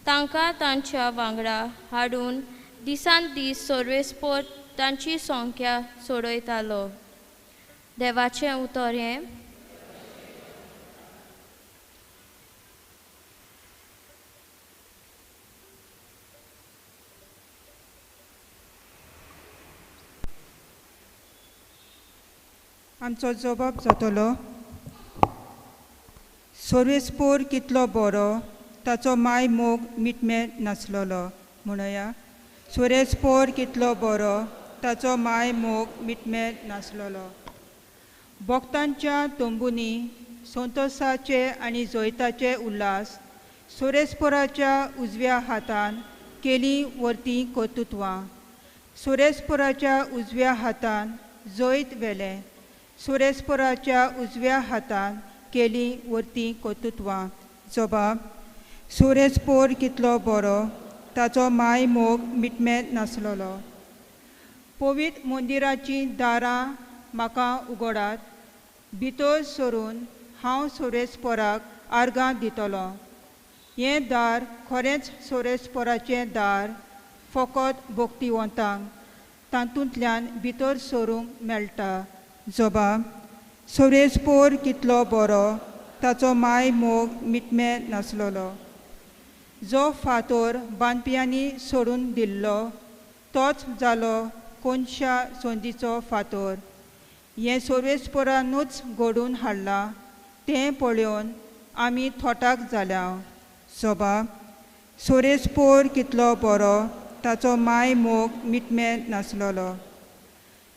तांकां तांच्या वांगडा हाडून दिसान दीस सर्वेस्पोर तांची संख्या सोडयतालो. देवाचें उतर हें. आमचो जबाब जातलो. सर्वेस्पोर कितलो बरो, ताचो my मोग मिटमे नासलेलो. म्हणया, सर्वेस्पोर कितलो बरो, ताचो my मोग मिटमे नासलेलो. भक्तांच्या तंबुनी संतोसाचे आनी जैताचे उल्हास सर्वेस्पोराच्या उजव्या हातान केली वर्ती कर्तृत्वां. सर्वेस्पोराच्या उजव्या हातान जैत व्हेलें. सर्वेस्पोराच्या उजव्या हातान केली वर्ती कर्तृत्वां. जबाब, सर्वेस्पोर कितलो बरो, ताचो my मोग मिटमे नासलेलो. पवित्र मंदिराचीं दारां म्हाका उगडात, भितर सरून हांव सर्वेस्पोराक आर्गां दितलो. हें दार खरेंच सर्वेस्पोराचें दार, फकत भक्तिवंतांक तातूंतल्यान भितर सरूंक मेळटा. जबाब, सर्वेस्पोर कितलो बरो, ताचो my मोग मिटमे नासलेलो. जो फातोर बांदप्यांनी सोडून दिल्लो तोच जालो कोनशा संदीचो फातोर. हें सर्वेस्पोरानूच घडून हाडलां, तें पळोवन आमी थोटाक जाल्या. जबाब, सर्वेस्पोर कितलो बरो, ताचो my मोग मिटमे नासलेलो.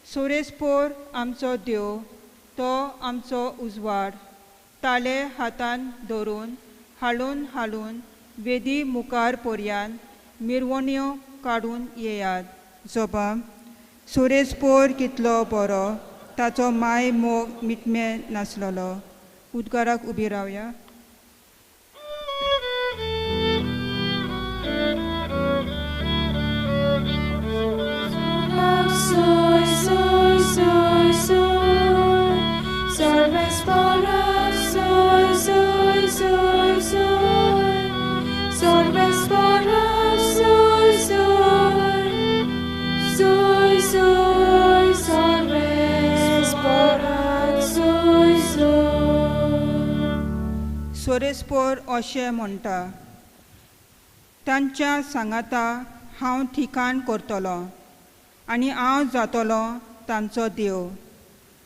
सर्वेस्पोर आमचो देव, तो आमचो उजवाड. ताळे हातान धरून हालून हालून वेदी मुखार पर्यान मिरवण्यो काडून येयात. जबाब, सर्वेस्पोर कितलो बरो, ताचो my मोग मिटमे नासलेलो. उद्गाराक उबी रावया. Soy, soy, soy, soy, Sarvespora, soy, soy, soy, soy, Sarvespora, soy, soy, soy, soy, Sarvespora, soy, soy. सर्वेस्पोर अशें म्हणटा, तांच्या सांगाता हांव ठिकाण करतलो आनी हांव जातलो तांचो देव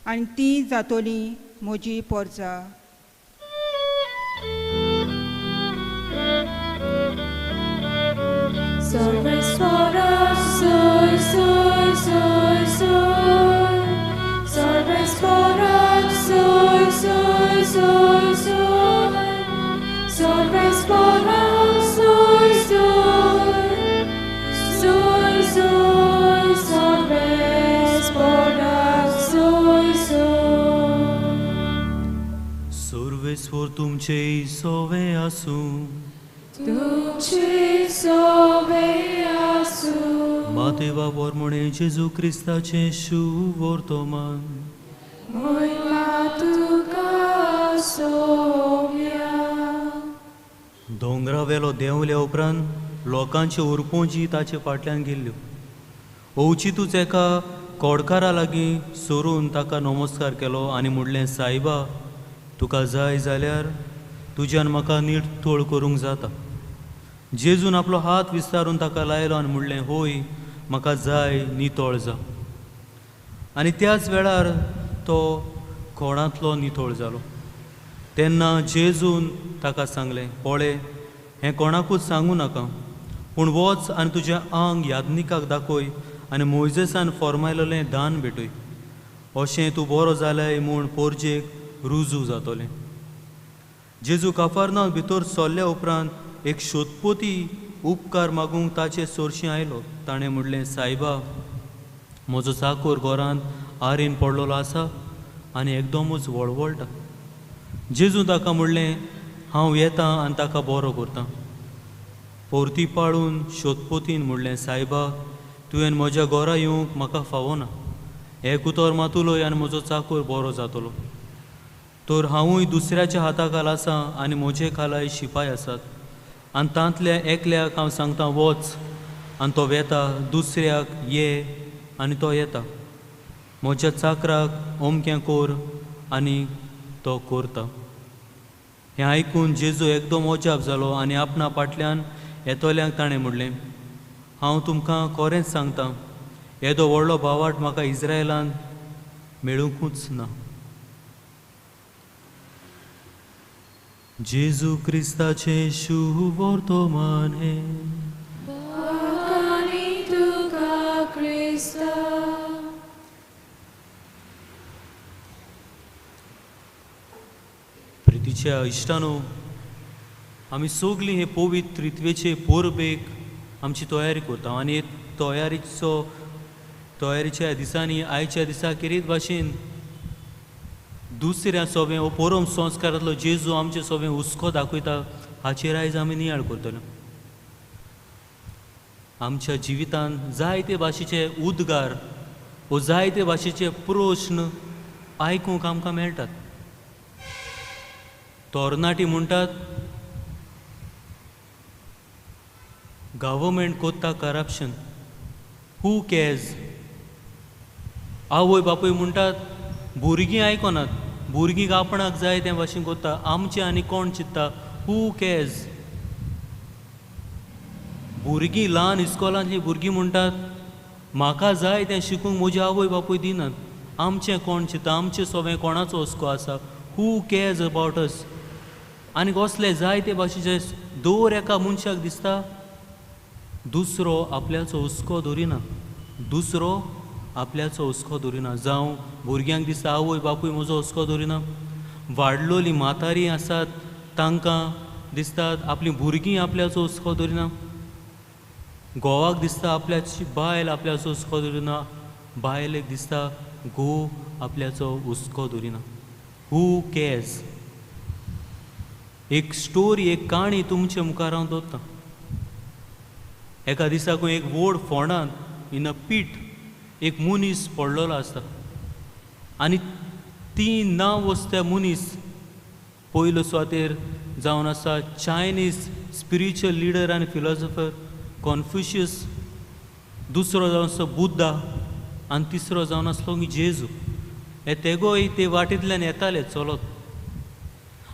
आनी ती जातली म्हजी परजा. Sarvespora, soy, soy, soy, soy, Sarvespora, soy, soy, soy, soy, Sarvespora, soy, soy, soy, soy, Sarvespora, soy, soy. सर्वेस्पोर तुमचे सोवे आसूं. तुमचे सोवे आसूं. मातेवा वरमणे जेजू क्रिस्ताचें शुवर्तमान. मोयमा तुका सोम्या. दोंगरावेलो देंवल्या उपरांत लोकांच्यो उरपोंजी ताचे फाटल्यान गेल्ल्यो. अवचितूच एका कोडकारा लागीं सरून ताका नमस्कार केलो आनी म्हणलें, सायबा, तुका जाय जाल्यार तुज्यान म्हाका नितळ करूंक जाता. जेजून आपलो हात विस्तारून ताका लायलो आनी म्हणलें, होय, म्हाका जाय, नितळ जा. आनी त्याच वेळार तो कोणांतलो नितळ जालो. तेन्ना जेजून ताका सांगलें, पळय, हें कोणाकूच सांगू नाका, पूण वच आनी तुजें आंग याज्ञिकाक दाखय आनी मोयजेसान फॉर्मायलेलें दान भेटय. अशें तूं बरो जालाय म्हूण पोरजेक रुजू जातलें. जेजू काफारनांव भितर सरल्या उपरांत एक शोधपोती उपकार मागूंक ताचे सोरशीं आयलो. ताणें म्हणलें, सायबा, म्हजो चाकोर घरांत आरेन पडलेलो आसा आनी एकदमूच वळवळटा. जेजू ताका म्हणलें, हांव येता आनी ताका बरो करता. परती पाळून शोधपोतीन म्हणलें, सायबा, तुवें म्हज्या घरा येवंक म्हाका फावना. एक उतर मात उलय आनी म्हजो चाकोर बरो जातलो. तर हांवूय दुसऱ्याच्या हाता खाला आसा आनी म्हजे खालाय शिपाय आसात आनी तांतल्या एकल्याक हांव सांगता वच आनी तो वेता, दुसऱ्याक ये आनी तो येता, म्हज्या चाकराक अमकें कोर आनी तो करता. हें आयकून जेजू एकदम अजाप जालो आनी आपणा फाटल्यान येतल्यांक ताणें म्हणलें, हांव तुमकां खरेंच सांगता, येदो व्हडलो भावाट म्हाका इस्रायलान मेळुंकूच ना. जेजू क्रिस्ताचें शुभवर्तमान हें. तुका क्रिस्ता. प्रितीच्या इश्टानो, आमी सगळीं हे पवित्र त्रित्वेचे परबेक आमची तयारी करता आनी तयारीच्या दिसांनी आयच्या दिसा खेरीत भाशेन दुसऱ्या सोबें हो परम संस्कारांतलो जेजू आमचे सोबें हुस्को दाखयता हाचेर आयज आमी नियाळ करतले. आमच्या जिवितांत जायते भाशेचे उद्गार वो जायते भाशेचे प्रश्न आयकूंक आमकां मेळटात. तरणाटी म्हणटात गव्हर्मेंट कोत्ता करप्शन, हू कॅर्स. आवय बापूय म्हणटात भुरगीं आयकनात, भुरगीं आपणाक जाय तें भाशेन कोत्ता, आमचें आनी कोण चिंत्ता, हू कॅर्स. भुरगीं ल्हान इस्कॉलांतलीं भुरगीं म्हणटात म्हाका जाय तें शिकूंक म्हजी आवय बापूय दिनात, आमचें कोण चिंत्ता, आमचें सोबें कोणाचो हुस्को आसा, हू कॅर्स अबावट अस. आनी कसले जायते भाशेचे दर एका मनशाक दिसता दुसरो आपल्याचो हुस्को दवरिना, दुसरो आपल्याचो हुस्को दवरिना. जावं भुरग्यांक दिसता आवय बापूय म्हजो हुस्को दवरिना, वाडलोली म्हातारी आसात तांकां दिसतात आपलीं भुरगीं आपल्याचो हुस्को दवरिना, घोवाक दिसता आपल्याची बायल आपल्याचो हुस्को दवरिना, बायलेक दिसता घोव आपल्याचो हुस्को दवरिना. हू कॅर्स. एक स्टोरी, एक काणी तुमचे मुखार हांव दवरतां. एका दिसाकूय एक व्हड फोंडांत इन अ पीट एक मनीस पडलेलो आसता आनी ती नांव वसत्या मनीस पयलो सुवातेर जावन आसा चायनीज स्पिरिच्युअल लिडर आनी फिलॉसॉफर कॉन्फ्युशियस, दुसरो जावन आसलो बुद्धा आनी तिसरो जावन आसलो जेजू. हे तेगोय ते वाटेंतल्यान येताले चलत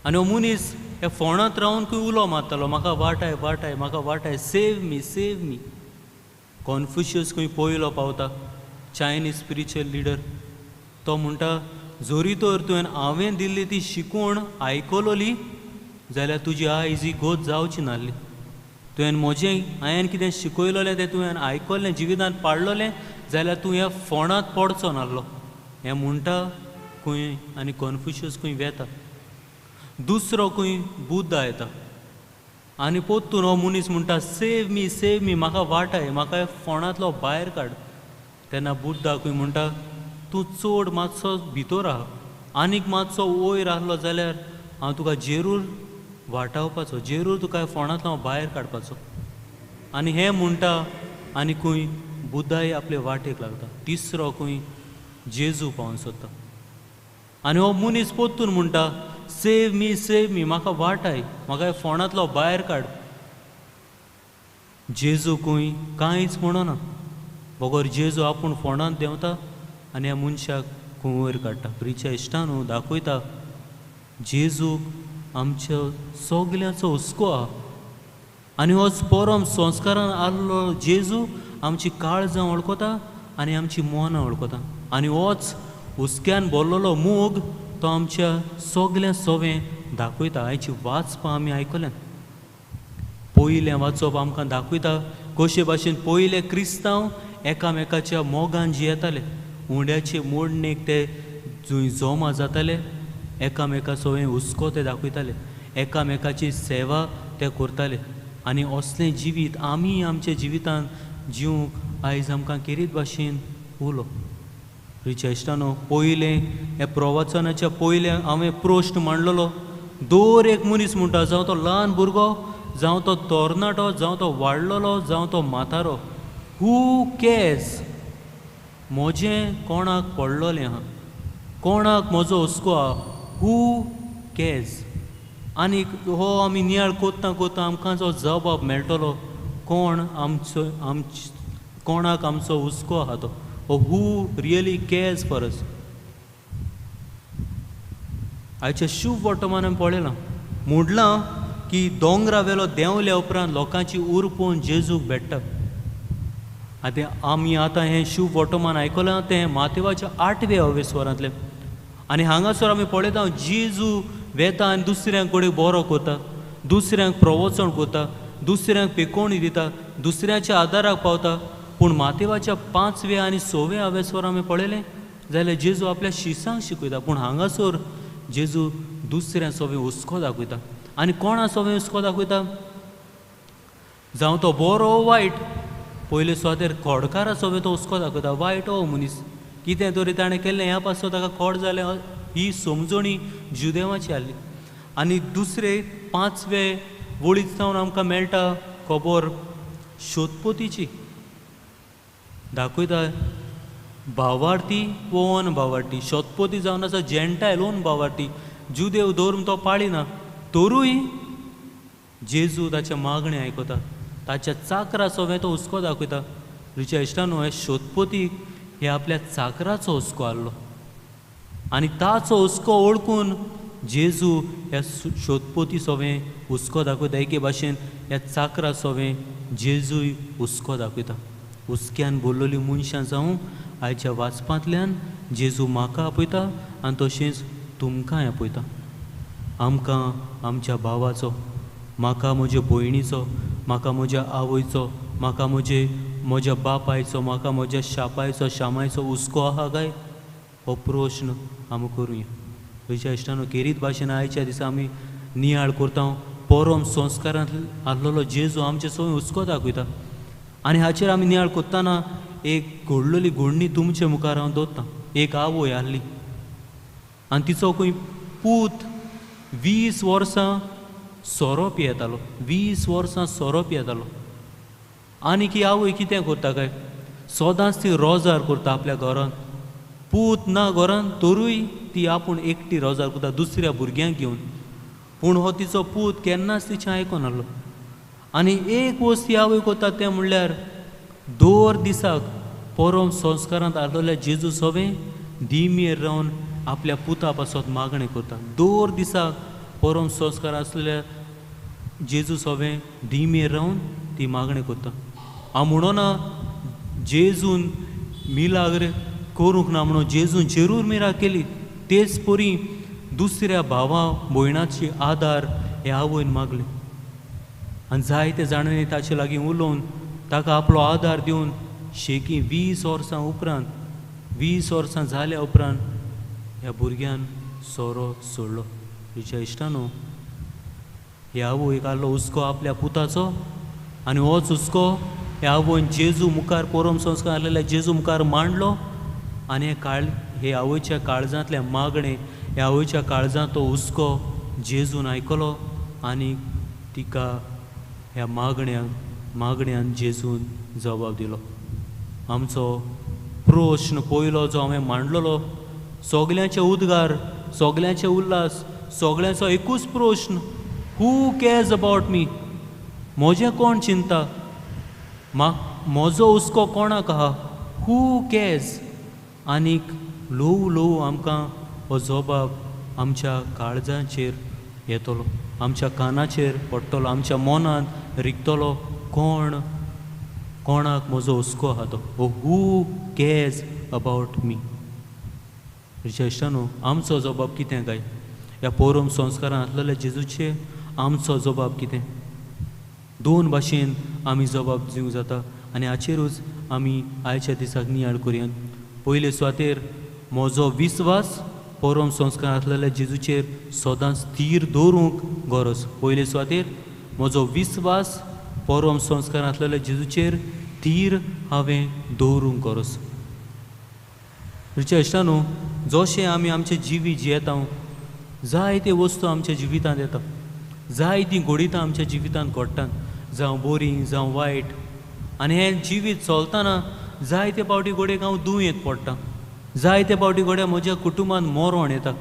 आनी हो मनीस हे फोंडांत रावन खंय उलो मारतालो, म्हाका वाटाय वाटाय, म्हाका वाटाय, सेव मी सेव मी. कॉन्फ्युशियस खंय पयलो पावता, चायनीज स्पिरिच्युअल लिडर, तो म्हणटा जरी तर तुवें हांवें दिल्ली ती शिकवण आयकलोली जाल्यार तुजी आयज ही गोत जावची नासली. तुवें म्हजें हांवें कितें शिकयलोलें तें तुवें आयकल्लें, जिवितांत पाडलोलें जाल्यार तूं ह्या फोंडांत पडचो नासलो. हें म्हणटा खंय आनी कॉन्फ्युशियस खंय वेता. दुसरो खंय बुद्धा येता आनी पोत्तून हो मनीस म्हणटा सेव मी सेव मी, म्हाका वाटाय, म्हाका फोंडांतलो भायर काड. तेन्ना बुद्धा खंय म्हणटा तूं चड मातसो भितर आहा, आनीक मातसो वयर आहलो जाल्यार हांव तुका जेरूर वाटावपाचो, जेरूर तुका फोंडांतलो हांव भायर काडपाचो. आनी हें म्हणटा आनी खंय बुद्धाय आपले वाटेक लागता. तिसरो खंय जेजू पावोन सोदता आनी हो मनीस पोत्तून म्हणटा सेव मी सेव मी, म्हाका वाटाय, म्हाका फोंडांतलो भायर काड. जेजू खंय कांयच म्हणना, बगर जेजू आपूण फोंडांत देंवता आनी ह्या मनशाक खंय वयर काडटा. प्रिच्या इश्टानू दाखयता जेजूक आमच्या सगल्यांचो हुस्को आहा आनी होच परम संस्कारान आहलो जेजू आमची काळजां वळखता आनी आमची मनां वळखता आनी होच हुस्क्यान भरलेलो मोग तो आमच्या सगल्या सोवें दाखयता. आयची वाचपां आमी आयकल्यान, पयलें वाचप आमकां दाखयता कशे भाशेन पयले क्रिस्तांव एकामेकाच्या मोगान जियेताले. उंड्याचे मोडणेक ते जंय जमा जाताले एकामेका सोवें हुस्को ते दाखयताले, एकामेकाची सेवा ते करताले. आनी असलें जिवीत आमी आमच्या जिवितांत जिवंक आयज आमकां केरीत भाशेन उलो. रिच्या इश्टानो, पयलें ह्या प्रवचनाच्या पयलें हांवें प्रश्न मांडलेलो, दर एक मनीस म्हणटा, जावं तो ल्हान भुरगो, जावं तो तरणाटो, जावं तो वाडलेलो, जावं तो म्हातारो, हू कॅर्स म्हजें कोणाक पडलोलें आहा, कोणाक म्हजो हुस्को आहा, हू कॅर्स. आनी हो आमी नियाळ कोत्ता कोत्ता आमकां जो जबाब मेळटलो, कोण आमचो कोणाक आमचो हुस्को आहा तो, हो who really cares for us. आयच्या शुभ वर्तमान आमी पळयलां, म्हणलां की दोंगरा वेलो देंवल्या उपरांत लोकांची उरपून जेजूक भेट्टा. आतां आमी आतां हें शुभ वर्तमान आयकलां तें मातेवाच्या 8व्या अवेस्वरांतलें. आनी हांगासर आमी पळयता जेजू वेता आनी दुसऱ्यांक कडेन बरो करता, दुसऱ्यांक प्रवचन करता, दुसऱ्यांक पेकोवणी दिता, दुसऱ्यांच्या आदाराक पावता. पूण मातेवाच्या 5व्या आनी 6व्या अवेस्वर आमी पळयलें जाल्यार जेजू आपल्या शिसांक शिकयता. पूण हांगासर जेजू दुसऱ्यां सोवें हुस्को दाखयता. आनी कोणा सोवें हुस्को दाखयता? जावं तो बरो वायट, पयले सुवातेर खोडकारा सोवें तो हुस्को दाखयता. वायट हो मनीस, कितें तरी ताणें केल्लें ह्या पासून ताका खोड जालें, ही समजणी जुदेवाची आसली. आनी दुसरे 5वे वळीत सावन आमकां मेळटा खबर शोधपोतीची, दाखयता भावार्थी ओन भावार्थी. शोधपोती जावन आसा जेंटायल ओन भावार्थी, जुदेव धर्म तो पाळिना, तरूय जेजू ताचें मागणें आयकता, ताच्या चाकरा सोवें तो हुस्को दाखयता. रिच्या इश्टानो, हे शोधपोतीक हे आपल्या चाकराचो हुस्को आहलो आनी ताचो हुस्को वळखून जेजू ह्या शोधपोती सोवें हुस्को दाखयता. एके भाशेन ह्या चाकरा सोवें जेजूय हुस्को दाखयता. हुस्क्यान बोल्लोली मनशां जावं आयच्या वाचपांतल्यान जेजू म्हाका आपयता आनी तशेंच तुमकांय आपयता. आमकां आमच्या भावाचो, म्हाका म्हज्या भयणीचो, म्हाका म्हज्या आवयचो, म्हाका म्हज्या बापायचो, म्हाका म्हज्या शापायचो शामायचो हुस्को आहा काय, हो प्रश्न आमी करुया. म्हज्या इश्टानो, केरीत भाशेन आयच्या दिसा आमी नियाळ करता, परम संस्कारांत आहलोलो जेजू आमचे सगळें हुस्को दाखयता. आनी हाचेर आमी नियाळ करतना एक घडलेली घडणी तुमचे मुखार हांव दवरतां. एक आवय आहली आनी तिचो खंय पूत 20 वर्सां सोरो पियेतालो, 20 वर्सां सोरो पियेतालो. आनी की आवय कितें करता काय, सदांच ती रोजार करता आपल्या घरांत. पूत ना घरांत तरूय ती आपूण एकटी रोजार करता दुसऱ्या भुरग्यांक घेवन. पूण हो तिचो पूत केन्नाच तिचें आयकून आहलो. आनी एक वस्त ती आवय करता तें म्हणल्यार दर दिसाक परम संस्कारांत आहलोल्या जेजू सोवें दिमेर रावन आपल्या पुता पासत मागणें करता. दर दिसाक परम संस्कार आसलेल्या जेजू सोवें दिमेर रावन ती मागणें करता. हांव म्हणोना जेजून मिलाग्र करूंक ना म्हणून, जेजून जरूर मिराग केली. तेच परी दुसऱ्या भावा भयणाची आदार हे आवयन मागले आनी जायते जाणांनी ताचे लागीं उलोवन ताका आपलो आदार दिवन शेकी 20 वर्सां उपरांत, 20 वर्सां जाल्या उपरांत ह्या भुरग्यान सोरो सोडलो. म्हज्या इश्टानो, ह्या आवयक आहलो हुस्को आपल्या पुताचो आनी होच हुस्को ह्या आवयन जेजू मुखार, परम संस्कार आहलेल्या जेजू मुखार मांडलो. आनी हे आवयच्या काळजांतलें मागणें, ह्या आवयच्या काळजांत तो हुस्को जेजून आयकलो आनी तिका ह्या मागण्यान जेजून जबाब दिलो. आमचो प्रश्न पयलो जो हांवें मांडलेलो, सगल्यांचे उद्गार, सगल्यांचे उल्हास, सगल्यांचो एकूच प्रश्न, हू कॅर्स अबावट मी, म्हजें कोण चिंता, म्हजो हुस्को कोणाक आहा, हू कॅर्स. आनीक ल्हवू ल्हवू आमकां हो जबाब आमच्या काळजाचेर येतलो, आमच्या कानाचेर पडटलो, आमच्या मनांत रिगतलो, कोण कोणाक म्हजो हुस्को आहा तो, हो हू कॅर्स अबावट मी. म्हज्या इश्टानो, आमचो जबाब कितें काय, ह्या परम संस्कारान आसलेल्या जेजूचे आमचो जबाब कितें? दोन भाशेन आमी जबाब दिवंक जाता आनी हाचेरूच आमी आयच्या दिसाक नियाळ करुया. पयले सुवातेर म्हजो विस्वास परम संस्कार आसलेल्या जेजूचेर सदांच स्थीर दवरूंक गरज. पयले सुवातेर म्हजो विस्वास परम संस्कार आसलेल्या जेजूचेर थीर हांवें दवरूंक गरज. रिच्या इश्टानू, जशें आमी आमचें जिवीत जियेता, जायते वस्तू आमच्या जिवितांत येता, जायतीं घडितां आमच्या जिवितांत घडटात, जावं बरीं जावं वायट. आनी हें जिवीत चलतना जायते फावटी घडयेक हांव दुयेंत पडटा, जायते फावटी घडये म्हज्या कुटुंबांत मरण येता,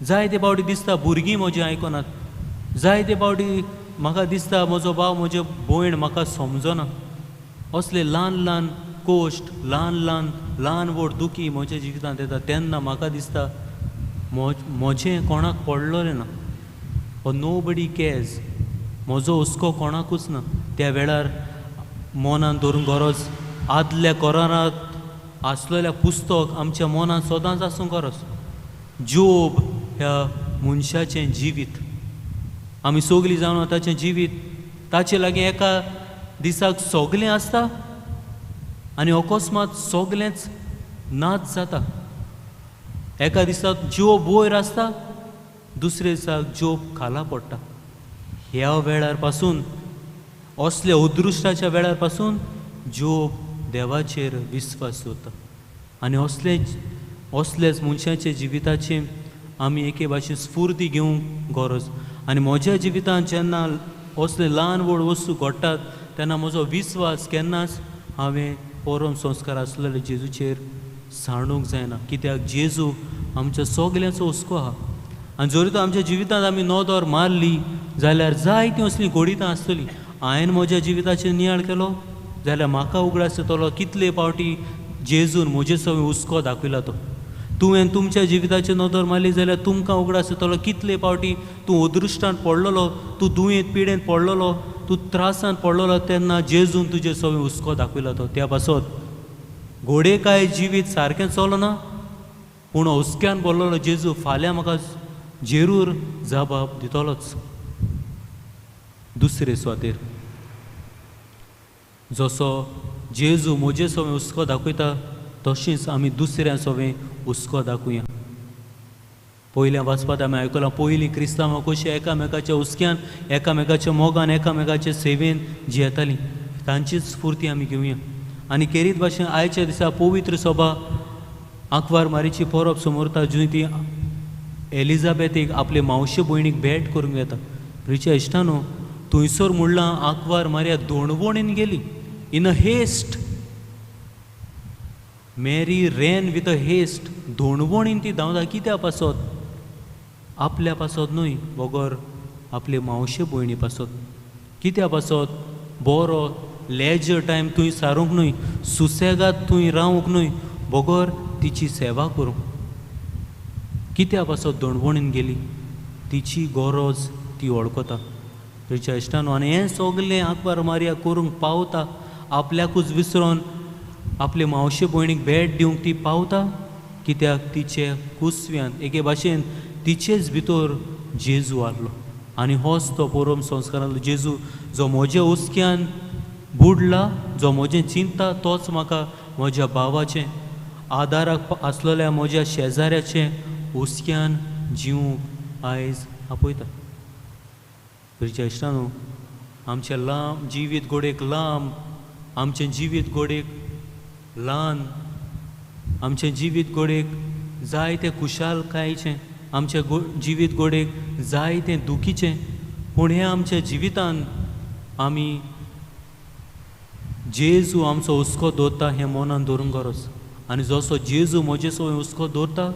जायते फावटी दिसता भुरगीं म्हजें आयकनात, जायते फावटी म्हाका दिसता म्हजो भाव म्हजे भयण म्हाका समजना. असले ल्हान ल्हान कोश्ट, ल्हान ल्हान ल्हान व्हड दुखी म्हज्या जिवितांत येता तेन्ना म्हाका दिसता म्हजें कोणाक पडलोलें ना, हो नोबडी कॅर्स, म्हजो हुस्को कोणाकूच ना. त्या वेळार मनान धरूंक गरज आदल्या करारांत आसलेल्या पुस्तक आमच्या मनांत सदांच आसूंक गरज. जोब ह्या मनशाचें जिवीत आमी सगळीं जाणां, ताचें जिवीत ताचे लागीं एका दिसाक सगळें आसता आनी अकस्मात सगळेंच नाच जाता. एका दिसाक जोब वयर आसता, दुसरे दिसाक जोब खाला पडटा. ह्या वेळार पासून, असल्या अदृश्टाच्या वेळार पासून जोब देवाचेर विस्वास दवरता. आनी असलेच मनशाच्या जिविताचे आमी एके भाशेन स्फूर्ती घेवंक गरज. आनी म्हज्या जिवितांत जेन्ना असले ल्हान व्हड वस्तू घडटात तेन्ना म्हजो विस्वास केन्नाच हांवें परम संस्कार आसलेले जेजूचेर सांडूंक जायना, कित्याक जेजू आमच्या सगल्यांचो हुस्को आहा. आनी जरी तो आमच्या जिवितांत आमी नदर मारली जाल्यार जायतीं असलीं घडितां आसतलीं. हांवें म्हज्या जिविताचेर नियाळ केलो जाल्यार म्हाका उगडास येतलो कितले फावटी जेजून म्हजे सवें हुस्को दाखयला तो. तुवें तुमच्या जिविताचेर नदर मारली जाल्यार तुमकां उगडास येतलो कितले फावटी तूं अदृश्टान पडलेलो, तूं दुयेंत पिडेंत पडलेलो, तूं त्रासान पडलेलो, तेन्ना जेजून तुजे सवें हुस्को दाखयला तो. त्या पासत घोडे काय जिवीत सारकें चलना, पूण हुस्क्यान पडलेलो जेजू फाल्यां म्हाका जेरूर जबाब दितलोच. दुसरे सुवातेर जसो जेजू म्हजे सवें हुस्को दाखयता तशीच आमी दुसऱ्या सवें हुस्को दाखोवया. पयल्या वाचपांत आमी आयकलां पयलीं क्रिस्तांवां कशीं एकामेकाच्या हुस्क्यान, एकामेकाच्या मोगान, एकामेकाचे सेवेन जियेतालीं, तांचीच स्फूर्ती आमी घेवया. आनी केरीत भाशेन आयच्या दिसा पवित्र सभा आंकवार मारीची परब समोरता, जंय ती एलिजाबेथीक आपले मावशे भयणीक भेट करूंक येता. प्रिच्या इश्टानो, थंयसर म्हणलां आंकवार मारिया दोणवणीन गेली, in a haste. Mary ran with a haste, दोणवणीन ती धांवता. कित्या पासत? आपल्या पासत न्हय, बगर आपले मावशे भयणी पासत. कित्या पासत? बरो लेजर टायम थंय सारूंक न्हय, सुसेगाद थंय रावंक न्हय, बगर तिची सेवा करूंक. कित्या पासत दोणवणीन गेली? तिची गरज ती वळखता. तिच्या इश्टानो, आनी हें सगलें आंकवार मारिया करूंक पावता, आपल्याकूच विसरोन आपले मावशे भयणीक भेट दिवंक ती पावता, कित्याक तिचे कुसव्यान एके भाशेन तिचेच भितर जेजू आहलो. आनी होच तो परम संस्कारांतलो जेजू जो म्हज्या हुस्क्यान बुडला, जो म्हजें चिंता, तोच म्हाका म्हज्या भावाचें आदाराक आसलेल्या म्हज्या शेजाऱ्याचें हुस्क्यान जिवूंक आयज आपयता. प्रिच्या इश्टानो, आमचें लांब जिवीत घोडेक लांब, आमचें जिवीत घोडेक ल्हान, आमचें जिवीत घोडेक जायतें खुशालकायेचें, आमचें जिवीत घोडेक जायतें दुखीचें, पूण हें आमच्या जिवितान आमी जेजू आमचो हुस्को दवरता हें मनान दवरूंक गरज. आनी जसो जेजू म्हजे सवें हुस्को दवरता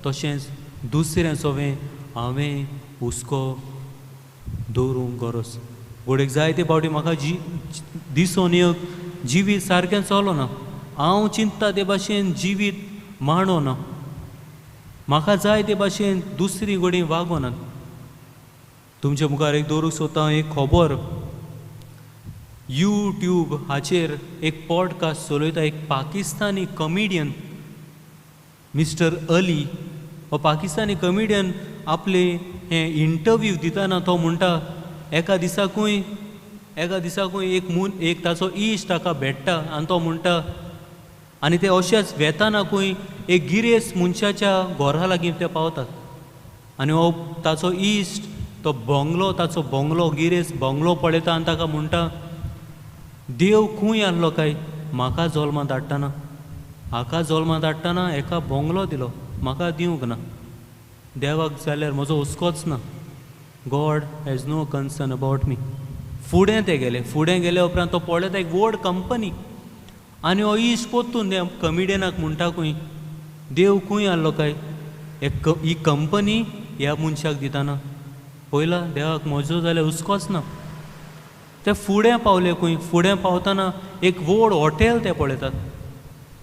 तशेंच दुसऱ्या सवें हांवें हुस्को दवरूंक गरज. घोडेक जायते फावटी म्हाका दिसोन एक जिवीत सारकें चलना, हांव चिंतता ते भाशेन जिवीत मांडना, म्हाका जाय ते भाशेन दुसरी घोडी वागोनात. तुमचे मुखार एक दवरूंक सोदता एक खबर. यूट्यूब हाचेर एक पॉडकास्ट चलयता एक पाकिस्तानी कॉमेडियन मिस्टर अली. हो पाकिस्तानी कॉमेडियन आपले हें इंटरव्यू दितना तो म्हणटा, एका दिसाकूय एक ताचो इश्ट ताका भेट्टा आनी तो म्हणटा, आनी ते अशेंच वेताना खंय एक गिरेस्त मनशाच्या घरा लागीं ते पावतात आनी हो ताचो इश्ट तो बंगलो, ताचो बंगलो गिरेस्त बंगलो पळयता आनी ताका म्हणटा, देव खंय आसलो काय म्हाका जल्मांत धाडटना, हाका जल्मांत धाडटना हेका बंगलो दिलो, म्हाका दिवंक ना, देवाक जाल्यार म्हजो हुस्कोच ना, God has no concern about me. फुडें ते गेले, फुडें गेले उपरांत तो पळयता एक व्हड कंपनी आनी हो इश्ट परतून त्या कमिडियनाक म्हणटा खंय, देव खंय आसलो काय ही कंपनी ह्या मनशाक दिताना, पयला देवाक म्हजो जाल्यार हुस्कोच ना. ते फुडें पावले खंय, फुडें पावतना एक व्हड हॉटेल ते पळयतात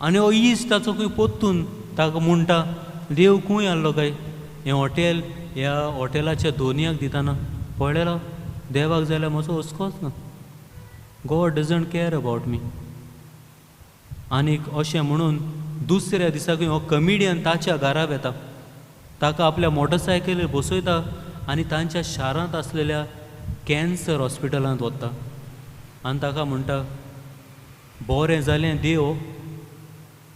आनी हो इश्ट ताचो खंय परतून ताका म्हणटा, देव खंय आसलो काय हें हॉटेल ह्या हॉटेलाच्या दोनयाक दिताना, पळयलो देवाक जाल्यार म्हजो हुस्कोच ना, God doesn't care about me. आनीक अशें म्हणून दुसऱ्या दिसाकूय हो कमिडियन ताच्या घरा वेता, ताका आपल्या मोटरसायकलीर बसयता आनी तांच्या शारांत आसलेल्या कॅन्सर हॉस्पिटलांत वता आनी ताका म्हणटा, बरें जालें देव,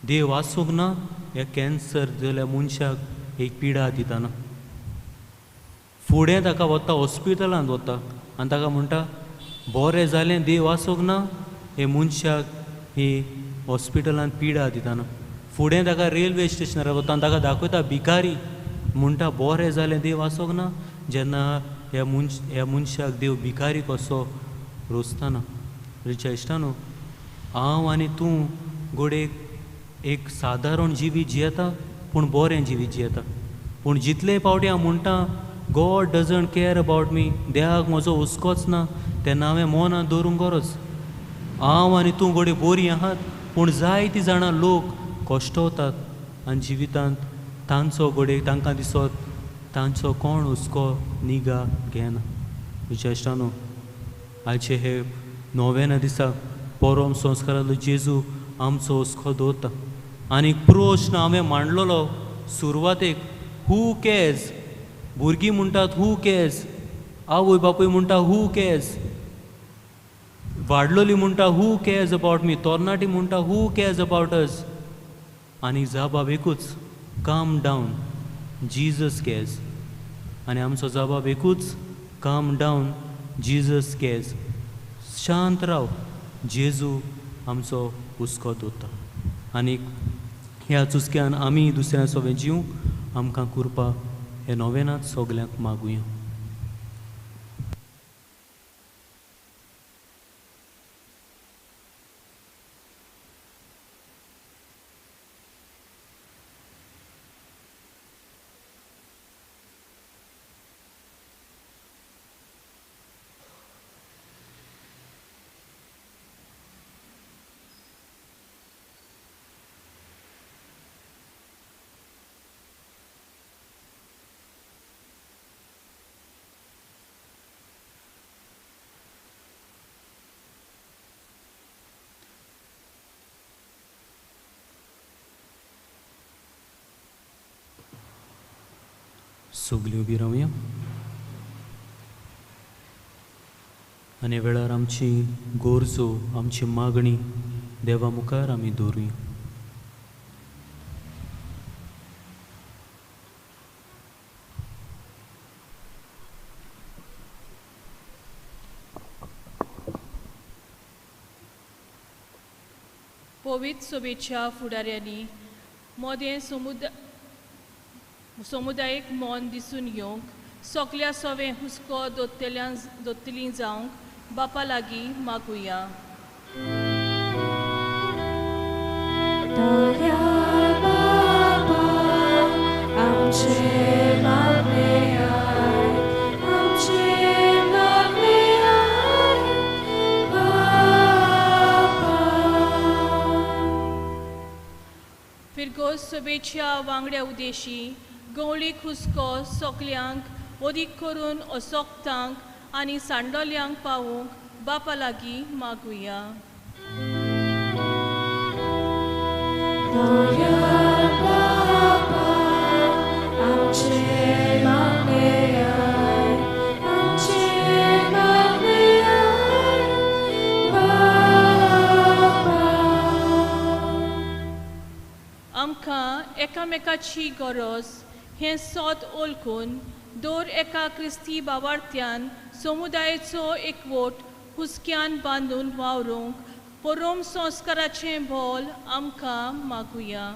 देव आसूंक ना ह्या कॅन्सर जाल्या मनशाक एक पिडा दिताना. फुडें ताका वता हॉस्पिटलांत वता आनी ताका म्हणटा, बरें जालें देव आसूंक ना हे मनशाक ही हॉस्पिटलांत पिडा दिताना. फुडें ताका रेल्वे स्टेशनार वता आनी ताका दाखयता भिकारी, म्हणटा बरें जालें देव आसूंक ना जेन्ना ह्या मनशाक देव भिकारी कसो रोसताना. रिच्या इश्टानो, हांव आनी तूं घडये एक सादारण जिवीत जियेता पूण बरें जिवीत जियेता, पूण जितले पावटी हांव म्हणटा God doesn't care about me, देवाक म्हजो हुस्कोच ना, तेन्ना हांवें मनांत दवरूंक गरज. हांव आनी तूं घडये बरीं आहात पूण जायतीं जाणां लोक कश्टवतात आनी जिवितांत तांचो घडये तांकां दिसत तांचो कोण हुस्को निगा घेना. म्हज्या इश्टानो, आयचे हे नोवेना दिसा परम संस्कारांतलो जेजू आमचो हुस्को दवरता. आनी प्रश्न हांवें मांडलेलो सुरवातेक, हू कॅर्स, भुरगीं म्हणटात हू कॅर्स, आवय बापूय म्हणटा हू कॅर्स, वाडलोली म्हणटा हू कॅर्स अबावट मी, तरणाटी म्हणटा हू कॅर्स अबावट अस, आनी जबाब एकूच, काम डावन, जीजस कॅर्स. आनी आमचो जबाब एकूच, काम डावन, जीजस कॅर्स. शांत राव, जेजू आमचो हुस्को दवरता. आनी ह्या चुस्क्यान आमी दुसऱ्या सोबें जीवंक आमकां कृपा हे नोवेनांत सगल्यांक मागुया. सगलीं उबी रावया आनी वेळार आमची गरजो, आमची मागणी देवा मुखार आमी दवरुया. पवित्र सभेच्या फुडाऱ्यांनी मोदें समुदायीक मन दिसून येवंक सगल्या सवें हुस्को दोतली जावंक बापा लागीं मागुया. फिरगोज सभेच्या वांगड्या उदेशी गवळी हुस्को सगल्यांक अदीक करून असोक्तांक आनी सांडोल्यांक पावूंक बापा लागीं मागुया. एकामेकाची गरज हें सत ओळखून दर एका क्रिस्ती बावार्थ्यान समुदायेचो एकवट हुस्क्यान बांदून वावरूंक परम संस्काराचें बोल आमकां मागुया.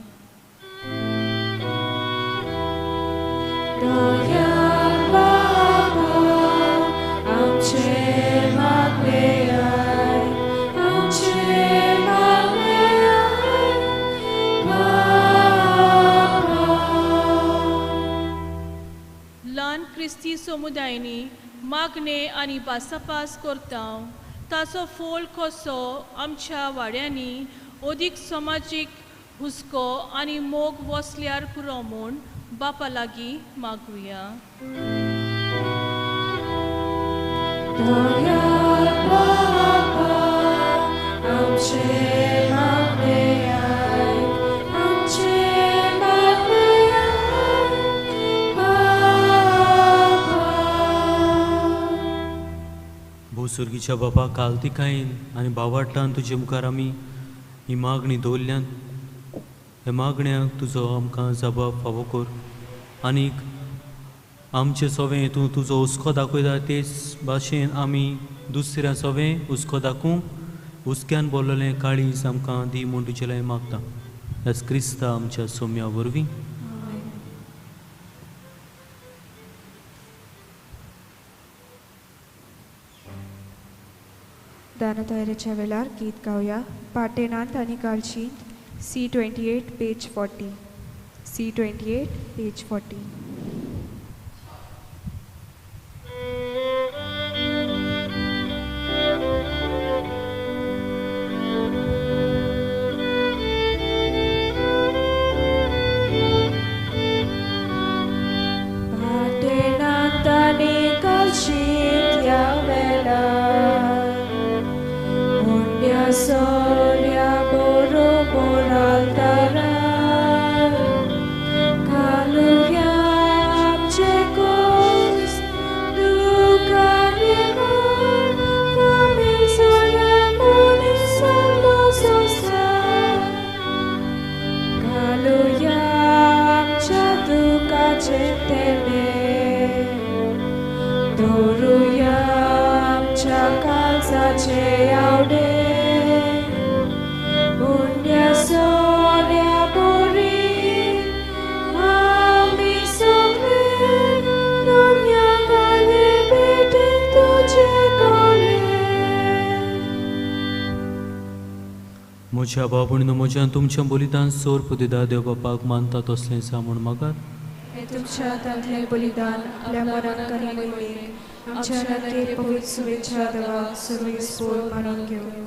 ल्हान क्रिस्ती समुदायांनी मागणे आनी भासाभास करता ताचो फोल कसो आमच्या वाड्यांनी अदीक समाजीक हुस्को आनी मोग वसल्यार पुरो म्हूण बापा लागीं मागुया. भोसुर्गीच्या बापा कालतिकायेन आनी बावाटान तुजे मुखार आमी ही मागणी दवरल्यान. ह्या मागण्याक तुजो आमकां जबाब फावो कर आनीक आमचे सवें तूं तुजो हुस्को दाखयता तेच भाशेन आमी दुसऱ्या सवें हुस्को दाखोवंक हुस्क्यान बोल्ललें काळीज आमकां दी म्हूण तुजे लागीं मागता. ह्याच क्रिस्ता आमच्या सोम्या वरवीं. दानतयारेच्या वेळार गीत गावया पाटेनांत आनी काळजींत C28 page 40. C28 page 40. पाटेनांत आनी काळजींत ह्या वेळार सोऱ्या बरोबर आल्तारार घालुया आमचे कोस दुकाने फामील सोऱ्या मनीस संवसार घालुया आमच्या दुखाचे तेणे दवरुया आमच्या काळजाचे आवडे म्हज्या बाबणीनो म्हज्यान तुमच्या बलिदान सोर पुदिदा देव बापाक मानता तसलें सा म्हूण मागात. हें तुमच्या हातांतलें बलिदान आपल्या मनाक आनी मोहिमेक आमच्या नदरेक पवित्र सुवेच्या देवाक सुरवेस मानून घेवं.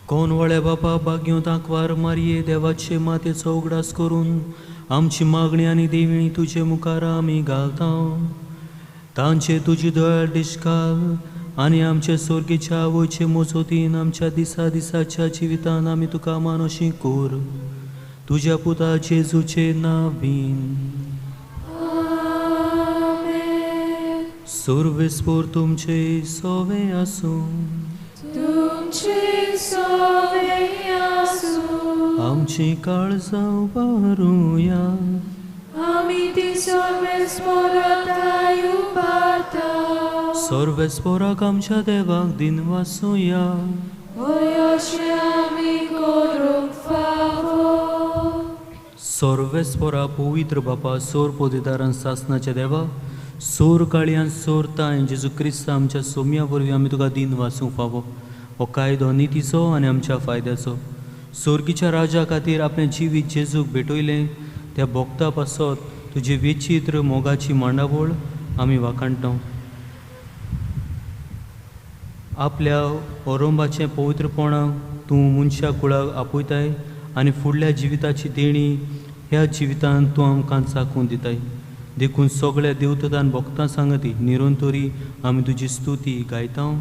कोण वळ्या बापा बागयों तांकवार मारये देवाचे मातेचो उगडास करून आमची मागणी आनी देवणी तुजे मुखार आमी घालता. तांचे तुजी दयाळ दिश्काल आनी आमच्या सोर्गेच्या आवयचे मोजोतीन आमच्या दिसा दिसाच्या जिवितान आमी तुका मानोशी कोर तुज्या पुता जेजूचे नावीन. सर्वेस्पोर तुमचे सोवे आसूं. तुमचे सोवे आसूं. आमची काळजां उबारुया. आमी ती सर्वेस्पोराताय उबारता. सर्वेस्पोराक आमच्या देवाक दिनवासुया. हय अशें आमी करूंक फावो. सर्वेस्पोरा पवित्र बापा सोर पोदेदारान सासनाच्या देवा सोर काळयान सोर ताय जेजू क्रिस्त आमच्या सोम्या वरवीं आमी तुका दिन वासूंक फावो. हो कायदो नितीचो आनी आमच्या फायद्याचो. सोर्गीच्या राजा खातीर आपलें जिवीत जेजूक भेटयलें त्या भोगता पासत तुजी विचित्र मोगाची मांडावळ आमी वाखाणटा. आपल्या ओरोंबाचें पवित्रपणाक तूं मनशा कुळाक आपयताय आनी फुडल्या जिविताची देणी ह्या जिवितांत तूं आमकां चाखून दिताय. देखून सगळ्या देवतान भक्तां सांगती निरंतरी आमी तुजी स्तुती गायता.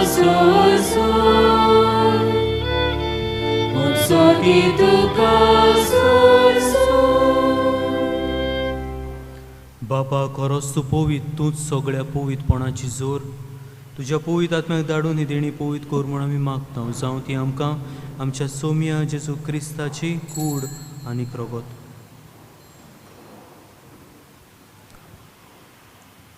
सोसून, उत्सर्गी तुका सोसून. बापा खरोच तूं पवित, तूंच सगळ्या पवितपणाची जोर. तुज्या पवित आत्म्याक धाडून ही देणी पवित कर म्हूण आमी मागता. जावं ती आमकां आमच्या सोम्या जेजू क्रिस्ताची कूड आनी रगत.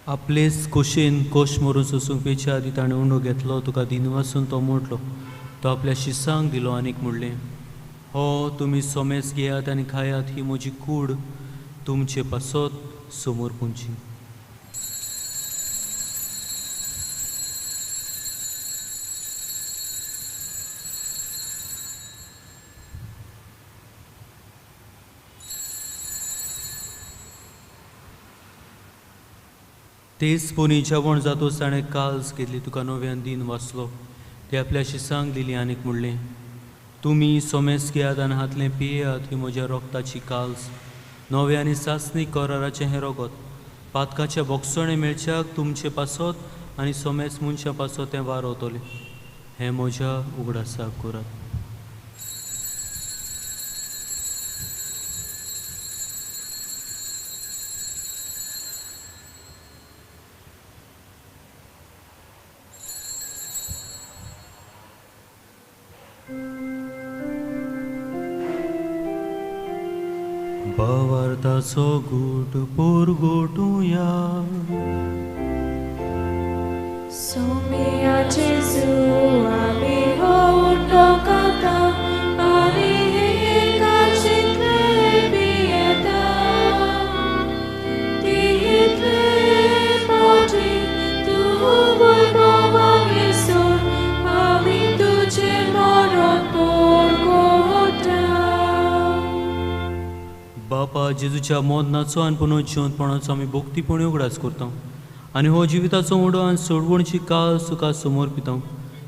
आपलेच खोशेन कोश मरून सोसूंक पेच्या आदी ताणें उंडो घेतलो, तुका दिनवासून तो मोडलो, तो आपल्या शिसांक दिलो आनीक म्हणलें, हो तुमी सोमेस घेयात आनी खायात, ही म्हजी कूड तुमचे पासत समोर पुंची. तेच पोनी जेवण जातोच ताणें काल्स घेतली, तुका नव्यान दिन वाचलो, ते आपल्या शिसांक दिली आनीक म्हणलें, तुमी सोमेस घेयात आनी हातलें पियेयात, ही म्हज्या रोगताची काल्स, नवे आनी सासणी कराराचें हें रोगत, पातकाचें बोगसणें मेळच्याक तुमचे पासत आनी सोमेस मनशां पासत तें वारवतलें. हें म्हज्या उगडासाक करात. भावार्थाचो गूट पोरगोटुया. सोम्या जेजू आमी हो उंडो खाता आनी हे काळजींतले पियेता, तितले फावटी तूं वैभवान येसून आमी तुजें मरण पोरगोटा. बापा जेजूच्या मरणाचो आनी पुनर्जिवंतपणाचो आमी भक्तीपणी उगडास करता आनी हो जिविताचो उडो आनी सोडवणची काळ तुका समर्पिता.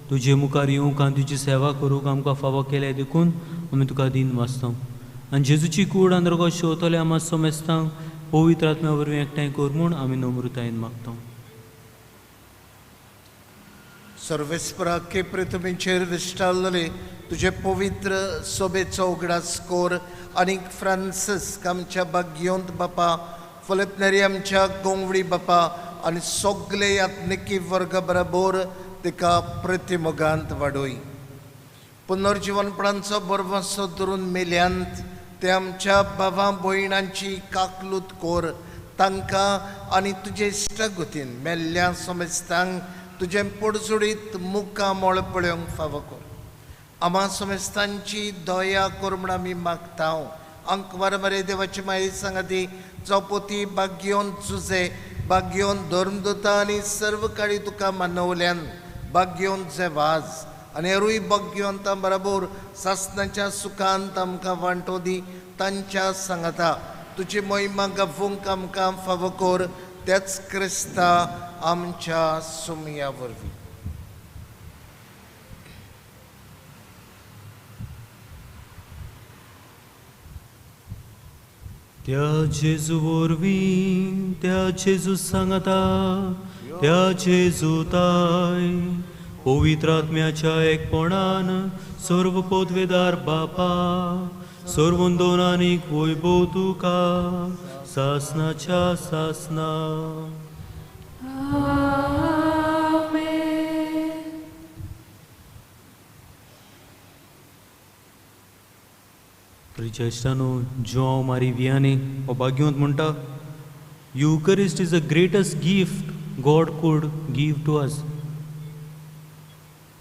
तुजे मुखार येवंक आनी तुजी सेवा करूंक आमकां फावो केल्या देखून आमी तुका दिन वाचता. आनी जेजूची कूड आनी रगत शेवतले आमा समेस्तांक पवित्र आत्म्या वरवीं एकठांय कर म्हूण आमी नम्रतायेन मागता. सर्वेस्परा के पृथ्वीचेर विस्टारलेले तुजे पवित्र सोबेचो उगडास कोर आनी फ्रांसिस्क आमच्या भाग्योंत बापा, फिलिप नेरी आमच्या गोंवडी बापा आनी सगळे यात्निकी वर्ग बरोबर तिका प्रतिमोगांत वाडोय. पुनर्जिवनपणांचो बरवसो धरून मेल्यांत ते आमच्या भावा भयणांची काकलूत कोर, तांकां आनी तुजे इश्टागतीन मेल्ल्या समेस्तांक तुजें पोडजोडीत मुखामळ पळोवंक फावो कर. आमा समेस्तांची दया कर म्हूण आमी मागता. अंकवार मरे देवाची माये सांगाती चौपोती भाग्योन जुजे भाग्योन धर्मदूता आनी सर्व काळी तुका मानवल्यान भाग्योन जे वाज आनी हेरूय भाग्यवंतां बरोबर सासणाच्या सुखांत आमकां वांटो दी. तांच्या सांगाता तुजी मोहिमा गावूंक आमकां फावो कर, त्याच क्रिस्ता आमच्या सुमया वरवीं. त्या जेजू वरवीं, त्या जेजू सांगाता, त्या जेजू ताय पवित्र आत्म्याच्या एकपणान सर्व पदवेदार बापा, सर्वंदोन आनीक वैभव तुका सासनाच्या सासना. प्रिज्येश्टानो, जोआंव मारी वियानी हो भाग्यवंत म्हणटा, Eucharist is the greatest gift God could give to us.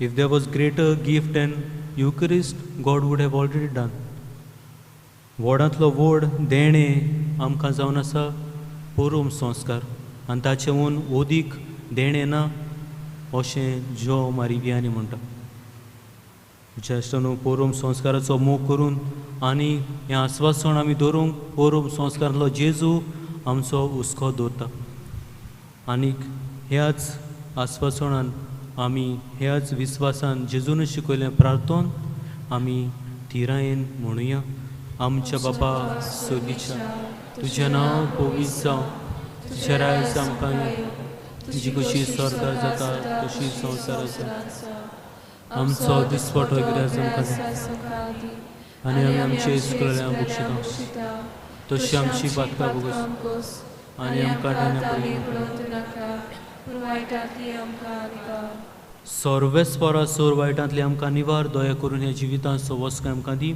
If there was greater gift than Eucharist, God would have already done. व्हडांतलो व्हड देणें आमकां जावन आसा पोरूम संस्कार आनी ताचें हून ओदीक देणें ना अशें जोआंव मारी वियानी म्हणटा. ज्येश्ठानो, पोरूम संस्काराचो मोग करून आनी हें आस्वासन आमी दवरूंक पोरूम संस्कारांतलो जेजू आमचो हुस्को दवरता आनीक ह्याच आस्वासनान आमी ह्याच विस्वासान जेजून शिकयलें प्रार्थन आमी थिरायेन म्हणुया. आमच्या बापा सोगीच्या, तुजें नांव पवित्र जावं, तुजें राज आमकां येवं, तुजी कशी स्वर्गार जाता तशी संवसारार जाता. आमचो दिसपटो गिरास आमकां दी आनी आमी आमचे चुकलेल्यांक बक्षिता तशी आमची पातकां भोगोस आनी आमकां ताणें. सर्वेस्परा सोर वायटांतली आमकां निवार दया करून ह्या जिवितांत सवस्काय आमकां दी.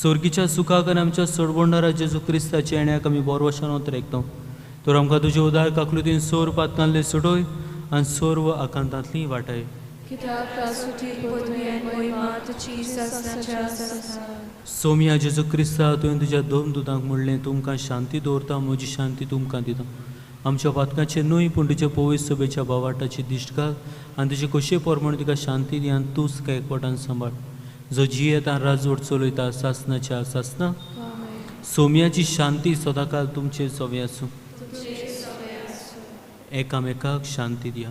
सोर्गीच्या सुखाक आनी आमच्या सोडबोंडारा जेजू क्रिस्ताच्या येण्याक आमी बोरवशान ओतरेकता. तर आमकां तुजे उदार काकलुतीन सोर पातकांतले सोडय आनी सर्व आकांतांतली वाटाय. सोमिया जेजू क्रिस्ता तुवें तुज्या दोन दुदांक म्हणलें तुमकां शांती दवरता म्हजी शांती तुमकां दिता. आमच्या पातकांचेर न्हय पूण तुज्या पवित्र सभेच्या बावाटाची दिश्ट घाल आनी तुजे खोशये प्रमाण तुका शांती दी आनी तूंच काय एकवटान सांबाळ जो जियेता राजवट चलयता सासनाच्या सासना. सोम्याची शांती सदांकाल तुमचे सवे आसूं. एकामेकाक शांती दिया.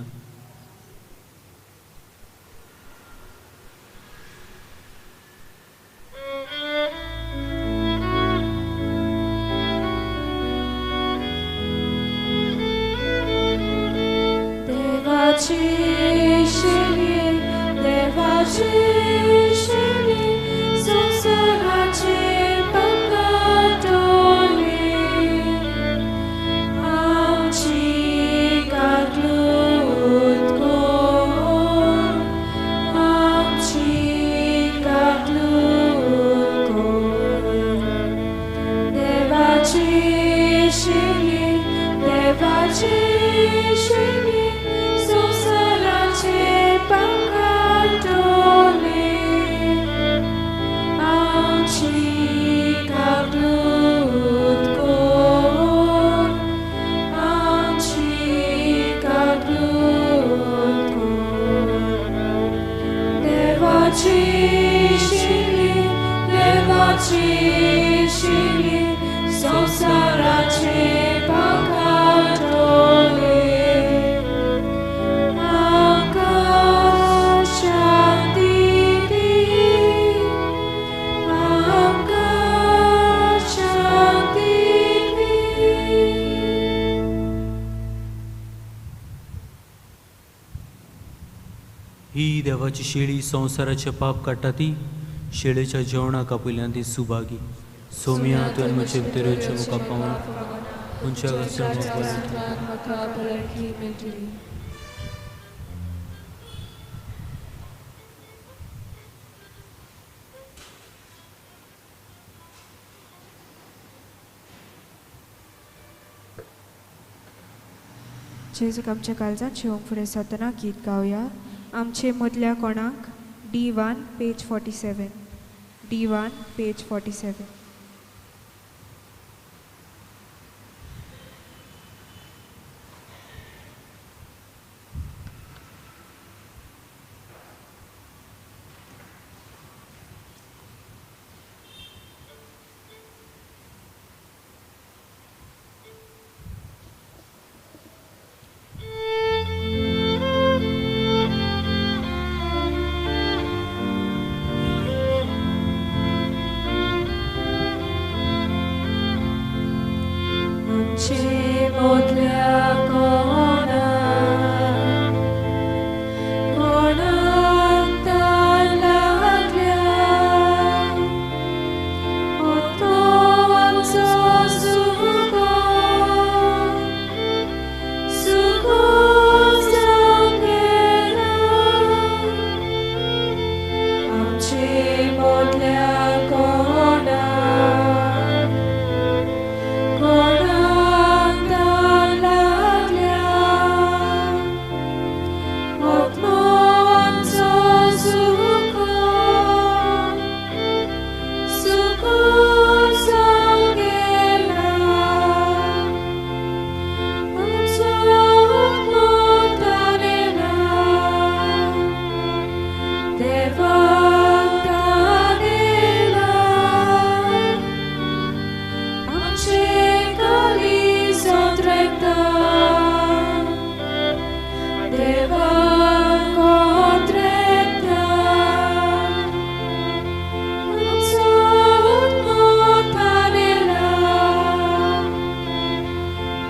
ही देवाची शेळी संवसाराचे पाप काडटा ती शेळेच्या जेवणाक आपयल्यान ती सुभागी. सोमिया तुवें म्हजे भितर येवचें म्हाका पावना खंयच्या म्हाका भलायकी मेळटली. जेजूक आमच्या काळजांत शिवंक फुडें सरतना गीत गावया. आमचे मदल्या कोणाक D1 page 47 D1 page 47.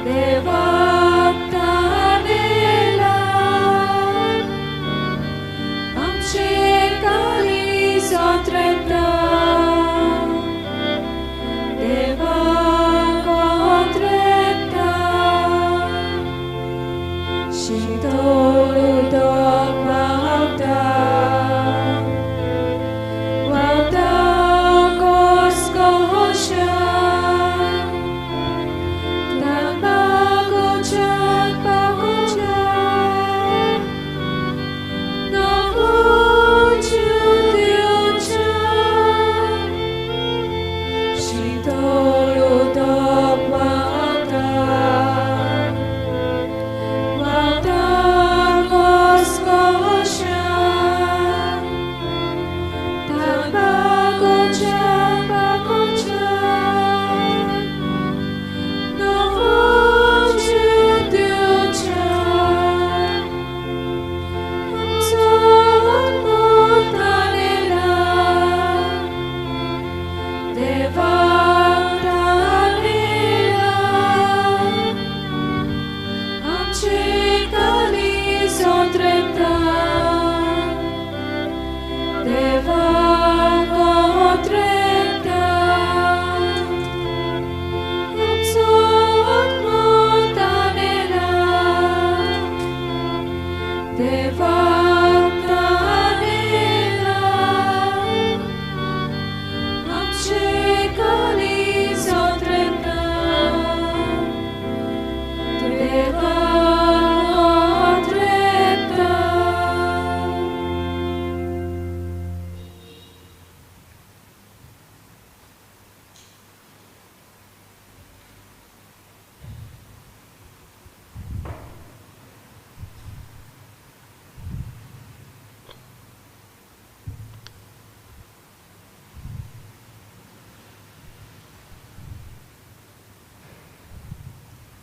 Devata.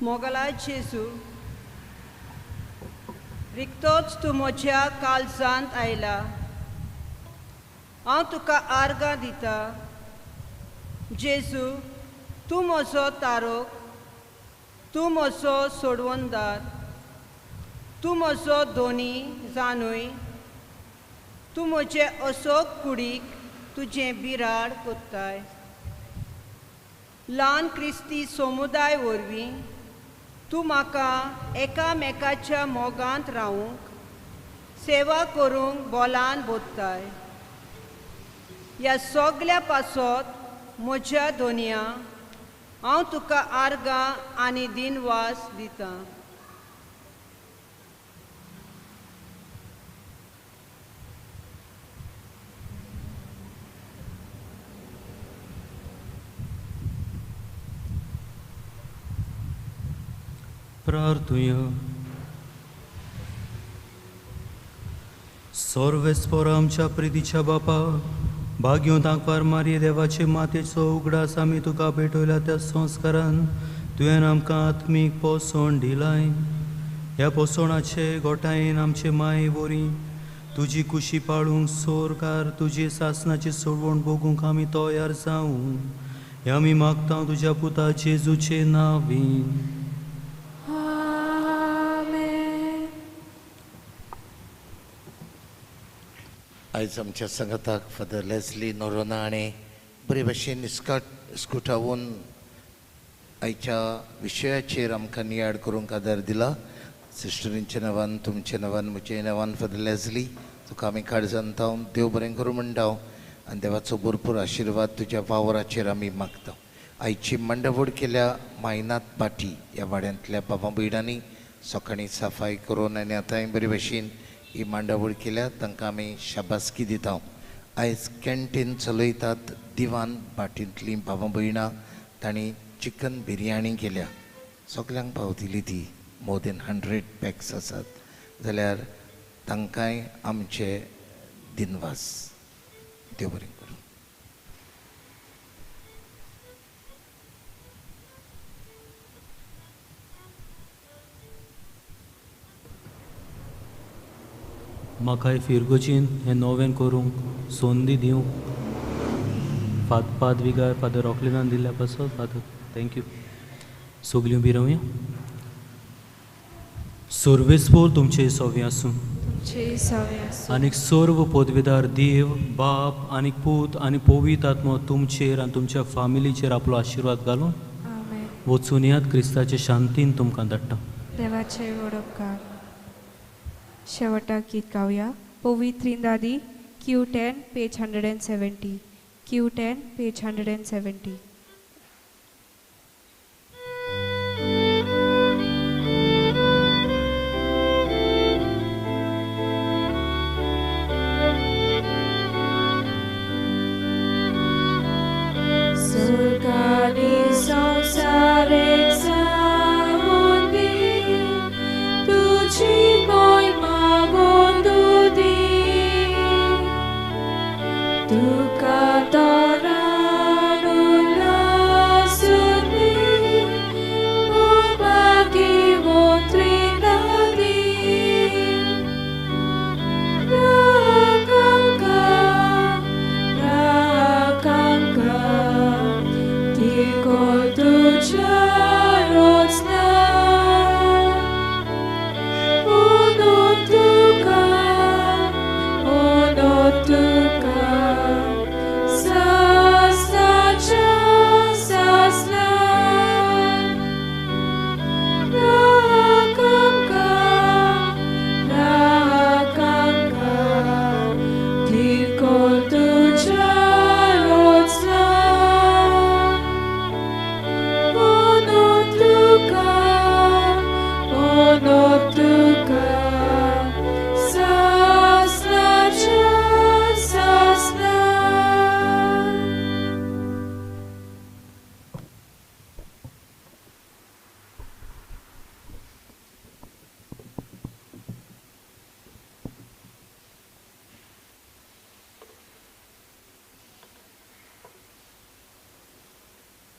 Mogla जेजू, रिक्तोच तूं म्हज्या काळजांत आयला. हांव तुका आर्गां दिता. जेजू, तूं म्हजो तारोक, तूं म्हजो सोडवणदार, तूं म्हजो दोनी जानूय. तूं म्हजे असोक कुडीक तुजें बिराड कोत्ताय. ल्हान क्रिस्ती समुदाय वरवीं तूं म्हाका एकामेकाच्या मोगांत रावूंक, सेवा करूंक बोलान बोत्ताय. ह्या सगल्या पासत म्हज्या दोनया हांव तुका आर्गां आनी दिनवास दितां. प्रार्थुया. सर्वेस्पोर आमच्या प्रितीच्या बापा, भाग्यों तांकवार मारये देवाचे मातेचो उगडास आमी तुका भेटयल्या त्या संस्कारान तुवें आमकां आत्मीक पोसण दिलाय. ह्या पोसणाचे गोठायेन आमचे माये वरी तुजी कुशी पाळूंक सोरकार तुजी सासनाची सोडवण भोगूंक आमी तयार जावं हें आमी मागता तुज्या पुता जेजूचे नांवीन. आयज आमच्या संगताक फादर लेस्ली नोरोना हाणें बरे भशेन स्कुटावून आयच्या विशयाचेर आमकां नियाळ करूंक आदार दिला. सिस्टरींच्या नांवान, तुमच्या नांवान, म्हज्या नांवान फादर लेस्ली तुका आमी काळजान तावन देव बरें करूं म्हणटा आनी देवाचो भरपूर आशिर्वाद तुज्या वावराचेर आमी मागता. आयची मंडवड केल्या मायनाथ पाटी ह्या वाड्यांतल्या बाबा भयणांनी सकाळीं सफाई करून आनी आतांय बरे भशेन ही मांडावळ केल्या, तांकां आमी शाबासकी दिता. आयज कॅन्टीन चलयतात दिवान बाटींतलीं बाबा भयणां, तांणी चिकन बिरयाणी केल्या, सगल्यांक पावतली ती. मोर देन 100 पॅक्स आसात जाल्यार तांकांय आमचे दिनवास. देव बरें करूं. म्हाकाय फिरगोजीन हें नोवें करूंक संदी दिवंक फादर विगार फादर रॉकलिनान दिल्ल्या पासत फादर thank you. सगल्यो बी रावया. सर्वेस्पोर तुमचे सवे आसूं आनीक सर्व पदवेदार देव बाप आनी पूत आनी पवित्र आत्मो तुमचेर आनी तुमच्या फामिलीचेर आपलो आशिर्वाद घालून वचून यात. क्रिस्ताचे शांतीन तुमकां धाडटा. देवाचे व्हड उपकार. शेवटाक गीत गावया. पवित्रिंदादी Q10 page 170. Q10 page 170. स्वर्गानी संसारे जावन दी तुजी मोय मागून दी.